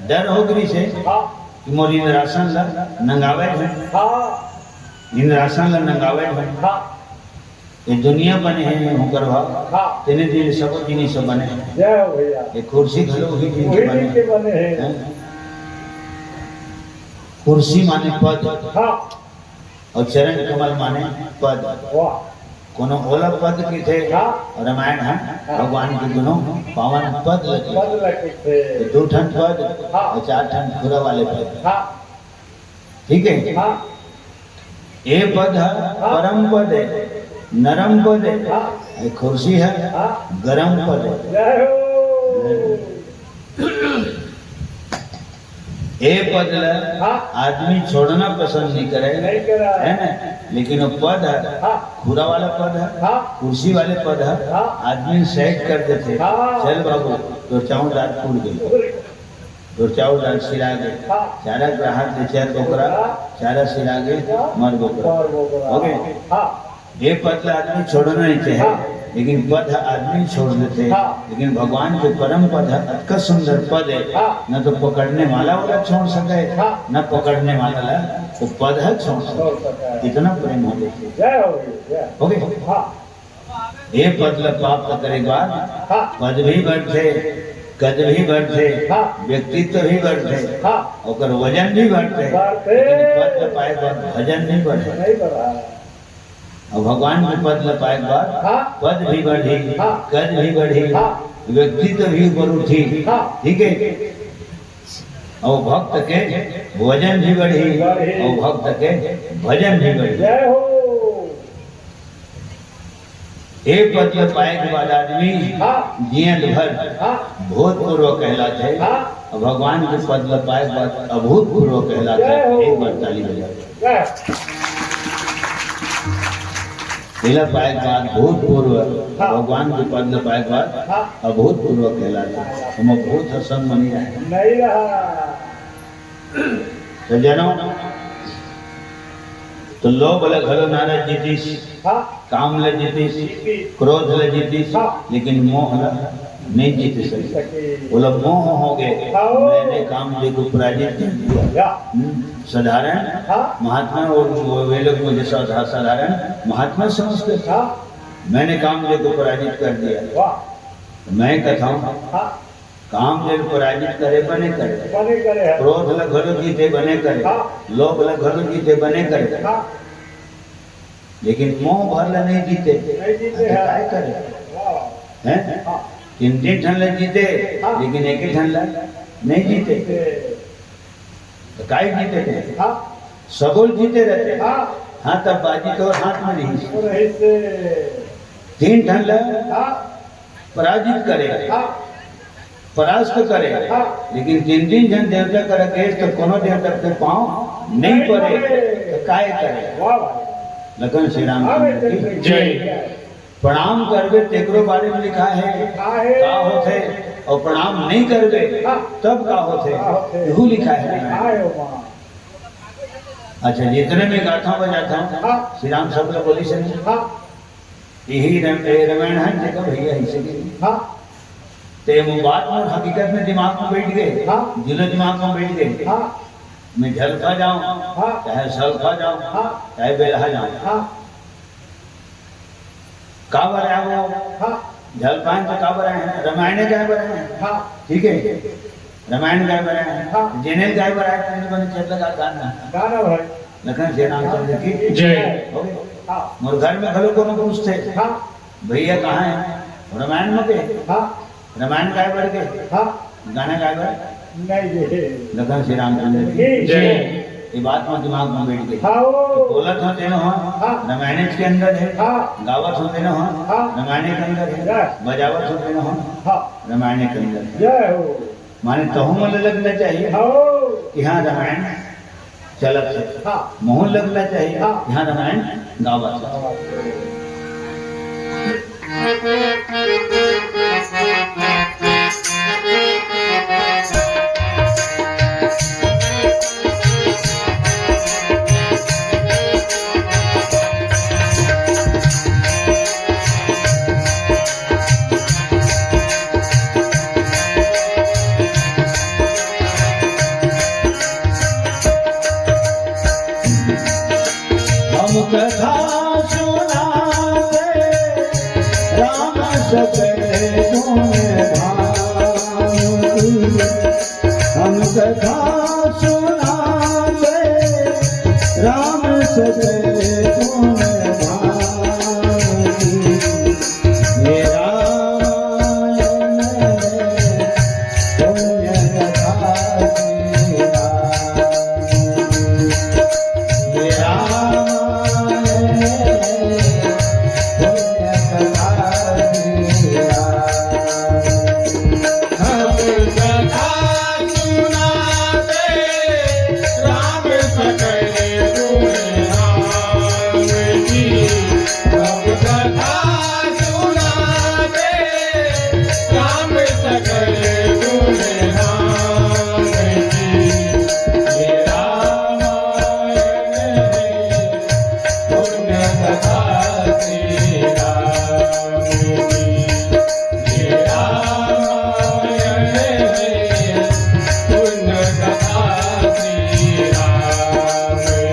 डर हो गिस हे हाँ। कि मोर इंद्रासन ला नंगावय हे। हाँ। इंद्रासन ला नंगावय हे। हाँ। ये दुनिया बने हे, ओकर भाव। हाँ। तेने दिन सब जिनिस बने हे। जय हो भैया। ये कुर्सी घलो उही दिन के वही बने दिन के हे। बने हे। हैं? कुर्सी माने पद। हाँ। अउ चरण कमल माने पद। वाह। कोनो ओला पद कहिथे हाँ। अउ रामायण हे हाँ। भगवान के दुनों पावन पद ल कहिथे। पद ल कहिथे। तो दू ठन पद हाँ। अउ चार ठन खुरा वाले पद। हाँ। ठीक हे? हाँ। ए पद ह हाँ। परम पद हे, नरम पद हे। हाँ। ए कुर्सी ह हाँ। गरम पद हे। जय हो। ए पद ला हाँ। आदमी छोड़ना पसंद नहीं करे, नहीं करे। हे ना? लेकिन वो पद ह, हाँ। खुरा वाला पद ह, हाँ। कुर्सी वाले पद ह, हाँ। आदमी सेट कर देथे। हाँ। चल बाबू, तोर चाउर दार फूट गे, तोर चाउर दार सिरा गे, हाँ। चारा ग्राहक दे चार बोकरा, हाँ। चारा सिरा गे, हाँ। मर बोकरा। मर बोकरा। हो गे? हाँ। ए पद ला आदमी छोड़ना नहीं चाहे, हाँ। लेकिन पद ह आदमी छोड़ देथे। हाँ। लेकिन भगवान के परम पद ह अतका सुंदर पद हे, हाँ। न तो पकड़ने वाला ओला छोड़ सके, हाँ। न पकड़ने वाला ला वो पद ह छोड़ सके। छोड़ सके। इतना प्रेम हो देथे। जय हो गई, जय। हो गई? हाँ। ए पद ला प्राप्त करे के बाद हाँ। पद भी बढ़थे, कद भी बढ़थे, हाँ। व्यक्तित्व भी बढ़थे, हाँ। ओकर वजन भी बढ़थे, बढ़थे। लेकिन पद ला पाए के बाद भजन नहीं बढ़े। नहीं बढ़ा। अउ भगवान के पद ल पाए के बाद हाँ। पद भी बढ़ही, हाँ। कद भी बढ़ही, हाँ। व्यक्तित्व भी ऊपर उठही। हाँ। ठीक हे? अउ भक्त के वजन भी बढ़ही, बढ़ही। अउ भक्त के भजन भी बढ़ही। जय हो। ए पद ल पाए के बाद आदमी हाँ। जियत भर हाँ। भूतपूर्व कहलाथे। हाँ। अउ भगवान के पद ल पाए के बाद अभूतपूर्व कहलाथे। जय हो। एक बार ताली बजाओ। जय। एला पाए के बाद भूतपूर्व, हाँ। भगवान के पद ल पाए के बाद हाँ। अभूतपूर्व कहलाथे। ओमा भूत ह संग म नहीं रहे। नहीं रहा। तो जनो, तो लोभ ल घलो नारद जीतिस, हाँ। काम ल जीतिस, जीतिस। क्रोध ल जीतिस, हाँ। लेकिन मोह ल नहीं जीत सके। सके। ओला मोह हो गे, हाँ। मैंने कामदेव को पराजित कर दिया। या। हम्म, साधारण हाँ। महात्मा अउ वो, वे लोग मुझे साधा-, साधारण महात्मा समझते थे। हाँ। मैंने कामदेव को पराजित कर दिया। वाह। तो मैं कहता हूँ, हाँ। कामदेव पराजित करे बने करे। बने करे हे। क्रोध ल घलो जीते बने करे। हाँ। लोभ ल घलो जीते बने करे। हाँ। लेकिन मोह भर ल नहीं जीते। नहीं जीते त हे। काय करे? वाह। हैं? हाँ। तीन तीन ठन ल जीते, हाँ। लेकिन एक ही ठन ल नहीं जीते। जीते। त काय जीते थे? हाँ। सबो ल जीते रहते। हाँ। हाँ, तब बाजी तो हाथ में नहीं। वो रही से। तीन ठन ल हाँ। पराजित करे, हाँ। परास्त करे, हाँ। लेकिन तीन तीन झन देवता करा गेस तो कोनो देवता के पाँव नहीं नहीं परे, परे। तो काय करे? वाह भाई। लखन श्री राम हाँ, चंद्र की जय। जय। प्रणाम करबे तेकरो बारे में लिखा है, लिखा है। का होथे, अउ प्रणाम नहीं करबे, हाँ। तब का होथे, का होथे। यहू लिखा है। लिखा है वहाँ। अच्छा, जितने में गाथा बजाथा हूँ, हाँ। श्री राम शब्द बोली से नहीं। हाँ। यही रम-, ए, रामायण हे, देखो भैया, ऐसे के। हाँ। ते वो बात मोर हकीकत में दिमाग में बैठ गे। हाँ। दिलो दिमाग में बैठ गे। हाँ। मैं झलफा जाऊँ, हाँ। चाहे सलफा जाऊँ, हाँ। चाहे बेलहा जाऊँ। हाँ। काबर आए वो? हाँ। झलफा तो काबर आए हे? रामायण गाए बर आए हे। हाँ। ठीक हे? रामायण गाए बर आए हे। हाँ। जेने ल गाए बर आए हे, तेने बने चेत लगा गाना। गाना भाई। लखन श्री रामचंद्र की जय। हो गई? हाँ। मोर घर में घलो कोनो पूछथे, हाँ। भैया कहाँ हे? रामायण में गे। हाँ। रामायण गाए बर गे। हाँ। गाना गाए बर। नहीं जी। लखन श्री रामचंद्र की जय। जय। ये बात मोर दिमाग में बैठ गई। हाँ, वो। तो बोलत हों तेनो हो, हाँ। रामायण के अंदर हे। हाँ। गावत हों तेनो हो, हाँ। रामायण के अंदर हे। जय। बजावत हों तेनो हो, हाँ। रामायण के अंदर हे। जय हो। माने तहूँ मन ल लगना चाहिए हाँ। कि हाँ, रामायण चलत हे। हाँ। महूँ ल लगना चाहिए हाँ। कि हाँ, रामायण गावत हे। गावत हे। हम कथा सुनाते राम सकल गुण धाम की। हम कथा सुनाते राम सकल गुण धाम की। हे रामायण है पुण्य कथा श्री राम। हे रामायण है पुण्य कथा श्री राम। हम कथा सुनाते राम सकल गुण धाम की। हम कथा सुनाते राम सकल गुण धाम की। हे रामायण है पुण्य कथा श्री राम की। हे रामायण है पुण्य कथा श्री राम की।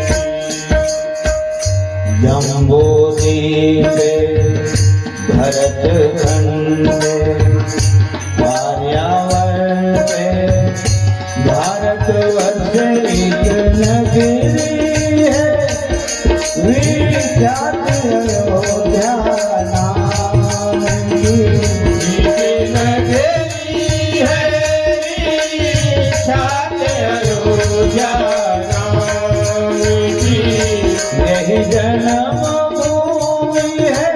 जम्बूद्वीप भरत खंड आर्यावर्त भारतवर्ष एक नगरी है, विख्यात अयोध्या नाम की। एक नगरी है विख्यात अयोध्या नाम की। यही जन्म भूमि है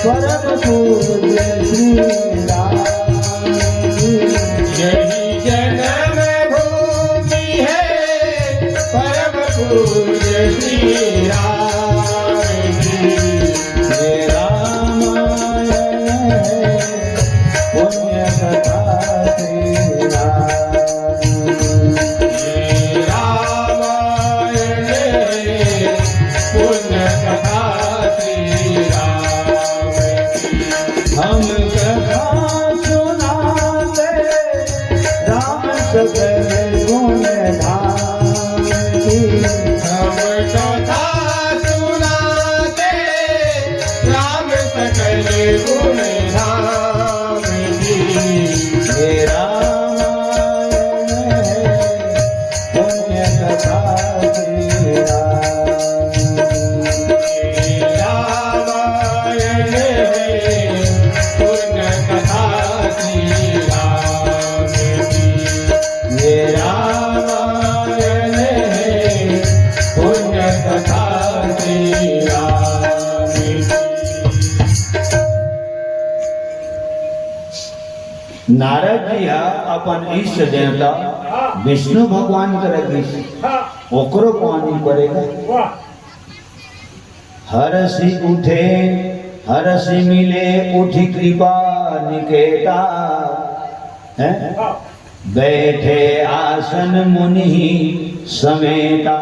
परम पूज्य श्री राम की। यही जन्म भूमि है परम पूज्य श्री राम की। ये रामायण है पुण्य कथा श्री राम। ये रामायण है पुण्य कथा श्री राम। हम कथा सुनाते राम सकल गुण धाम की। हम कथा सुनाते राम सकल गुण धाम की। हे रामायण है पुण्य कथा श्री राम। रामायण है पुण्य कथा श्री राम की। ये रामायण है पुण्य कथा श्री राम की। नारद जी ह अपन इष्ट देवता विष्णु भगवान करा गिस, ओकरो पानी पड़ेगा। हरषि उठे हरषि मिले उठि कृपा निकेता, हैं? बैठे आसन मुनि समेता।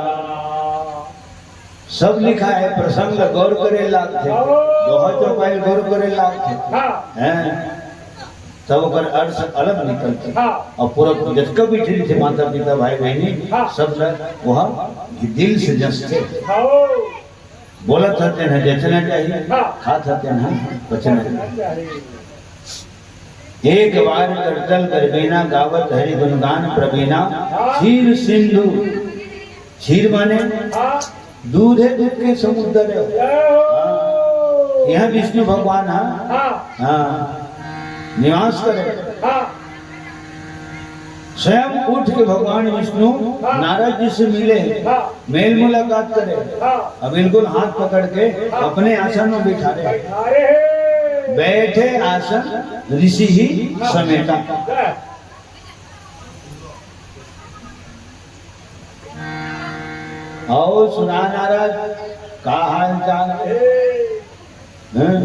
सब लिखा है, प्रसंग गौर करे लागथे, दोहा चौपाई गौर करे लागथे, हैं? तब ओकर अर्थ अलग निकलथे। और पूरा जतका भी थे माता पिता भाई बहनी, सब ल वह दिल से जसथे। बोलत हतेन ह जचना चाहिए, खात हतेन ह पचना चाहिए। एक बार करतल करबीना, गावत हरि गुणगान प्रवीणा। क्षीर सिंधु, क्षीर माने दूध है, दूध के समुद्र है। हाँ। यहाँ विष्णु भगवान, हाँ, हाँ, निवास करे। स्वयं उठ के भगवान विष्णु नारद जी से मिले, मेल मुलाकात करे, अब बिल्कुल हाथ पकड़ के अपने आसन में बिठा रहे। बैठे आसन ऋषि ही समेटा। और सुना नारद, का हाल चाल है? हैं?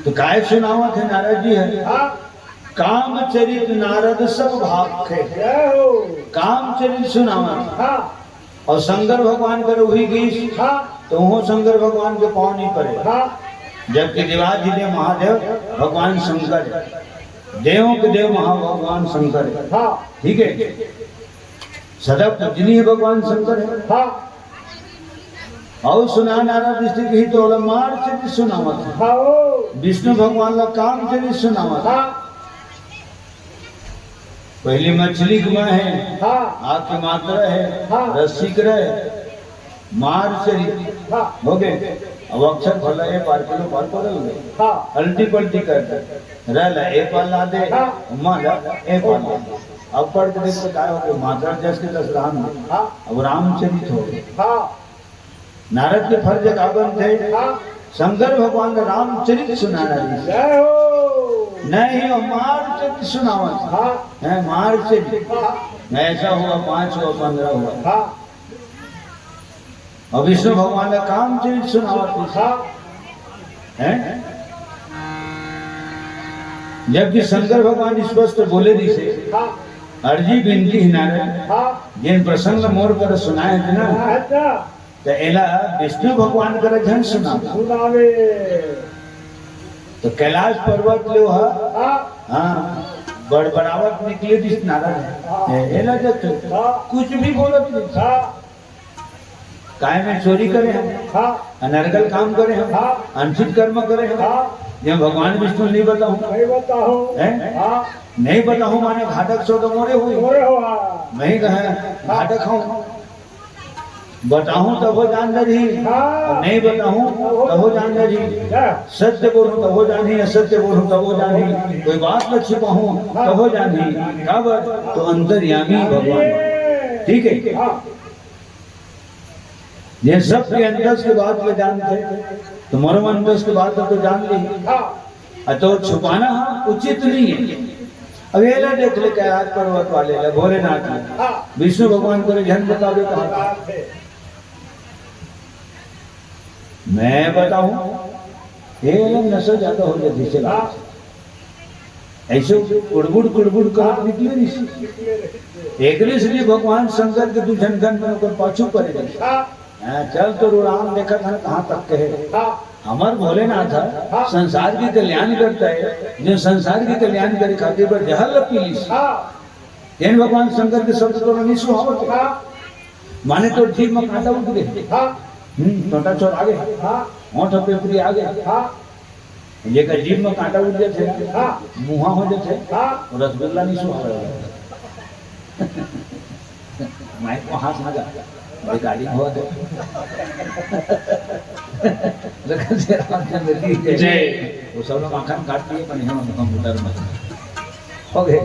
तो काय सुनावत हे नारद जी हे? हाँ। काम चरित नारद सब भाखे। जय हो। काम चरित सुनावत हे। हाँ। अउ शंकर भगवान कर उही गीस, हाँ। तो उहों शंकर भगवान के पाँव नहीं परे। हाँ। जबकि देवाधिदेव महादेव भगवान शंकर हे, देवों के देव महा भगवान शंकर हे। हाँ। ठीक हे, सदा पूजनीय भगवान शंकर हे। हाँ। अउ सुना नारद ऋषि के ही तो ओला मार चरित सुनावत हे। हाँ। विष्णु भगवान ला काम चरित सुनावत हे। हाँ। पहली मछली के मैं हे, हाँ। आग के मात्रा हे, हाँ। रस्सी के रहे, मार चरित, हाँ। हो गए। अब अक्षर भला ए पार के लो पार बदल गए। हाँ। अल्टी पल्टी कर दे, र ला ए पार ला दे, हाँ। म ला ए पार ला दे। अब पढ़ के देख तो काय हो गए, मात्रा जस के तस राम। हाँ। अब रामचरित हो गए। हाँ। नारद के फर्ज का बनथे, हाँ। शंकर भगवान ला रामचरित सुनाना हे। जय हो। नहीं, वो मार चरित सुनावत हे। हाँ। हैं, मार चरित। हाँ। ऐसा हुआ, पाँच हुआ, पन्द्रह हुआ। हाँ। अउ विष्णु भगवान ला काम चरित सुनावत हे। हाँ। हैं? जबकि शंकर भगवान स्पष्ट बोले दिसे, हाँ। अर्जी बिनती हे नारद, हाँ। जेन प्रसंग मोर कर सुनाए हे ना, हाँ, अच्छा। त एला विष्णु भगवान कर झन सुनावे। सुनावे। तो कैलाश पर्वत ले ओह, हाँ। हाँ, बड़बड़ावत निकले दिस नारद। हाँ। ए-, एला देख, हाँ। कुछ भी बोलत नहीं। हाँ। काय मैं चोरी करे हँव? हाँ। अनर्गल काम करे हँव? हाँ। अनुचित कर्म करे हँव? हाँ। ये भगवान विष्णु नहीं बताहूँ। नहीं बताहूँ। हैं? हाँ। नहीं बताहूँ माने घातक सो तो मोरे होही। मोरे हो, हाँ। मैं कहे हाँ। घातक हँव। बताहूँ तभो जान डरही, हाँ। अउ नहीं बताहूँ तभो जान डरही। हाँ। सत्य बोलहूँ तभो जानही, असत्य बोलहूँ तभो जानही। कोई बात न छिपाहूँ हाँ। तभो जानही। काबर? तो अंतर्यामी भगवान। ठीक हे? हाँ। ये सब के अंदर के बात ला जानथे, तो मोरो अंदर के बात ला तो जान ली। हाँ। अ तो छुपाना हा उचित नहीं हे। अब एला देख ले कैलाश पर्वत वाले ला, भोलेनाथ ला। हाँ। विष्णु भगवान कर झन बतावे कहा था। मैं बताहूँ, एला नशा ज्यादा हो जाथे, चला। हाँ। ऐसे कुड़बुड़ कुड़बुड़ करत निकले रहिस। एकरे से भगवान शंकर के दू झन गण मन ओकर पाछू परे रहिस। हाँ। हाँ, चल तो राम देखत हन कहाँ तक के हे। हाँ। हमर भोलेनाथ ह हाँ। संसार के कल्याण करत हे, जो संसार के कल्याण करे खातिर बर जहर ल पी लिस। हाँ। तेन भगवान शंकर के शब्द तो नहीं सुहावत हे। हाँ। माने तो जीभ म कांटा उठ गे। हाँ। हम्म, टोंटा चोर आ गे। हाँ। होंठ पे पुरी आ गे। हाँ। जेकर जीभ म कांटा उठ जाथे, हाँ। मुहा हो जाथे, हाँ। रसगुल्ला नहीं सुहावे। मैं कहाँ से आ जा, भाई गाड़ी हो दे। लेकिन से रामचंद्र की जय। जय। वो सब लोग माखन काट दिए, पर यहाँ कंप्यूटर में। हो गए।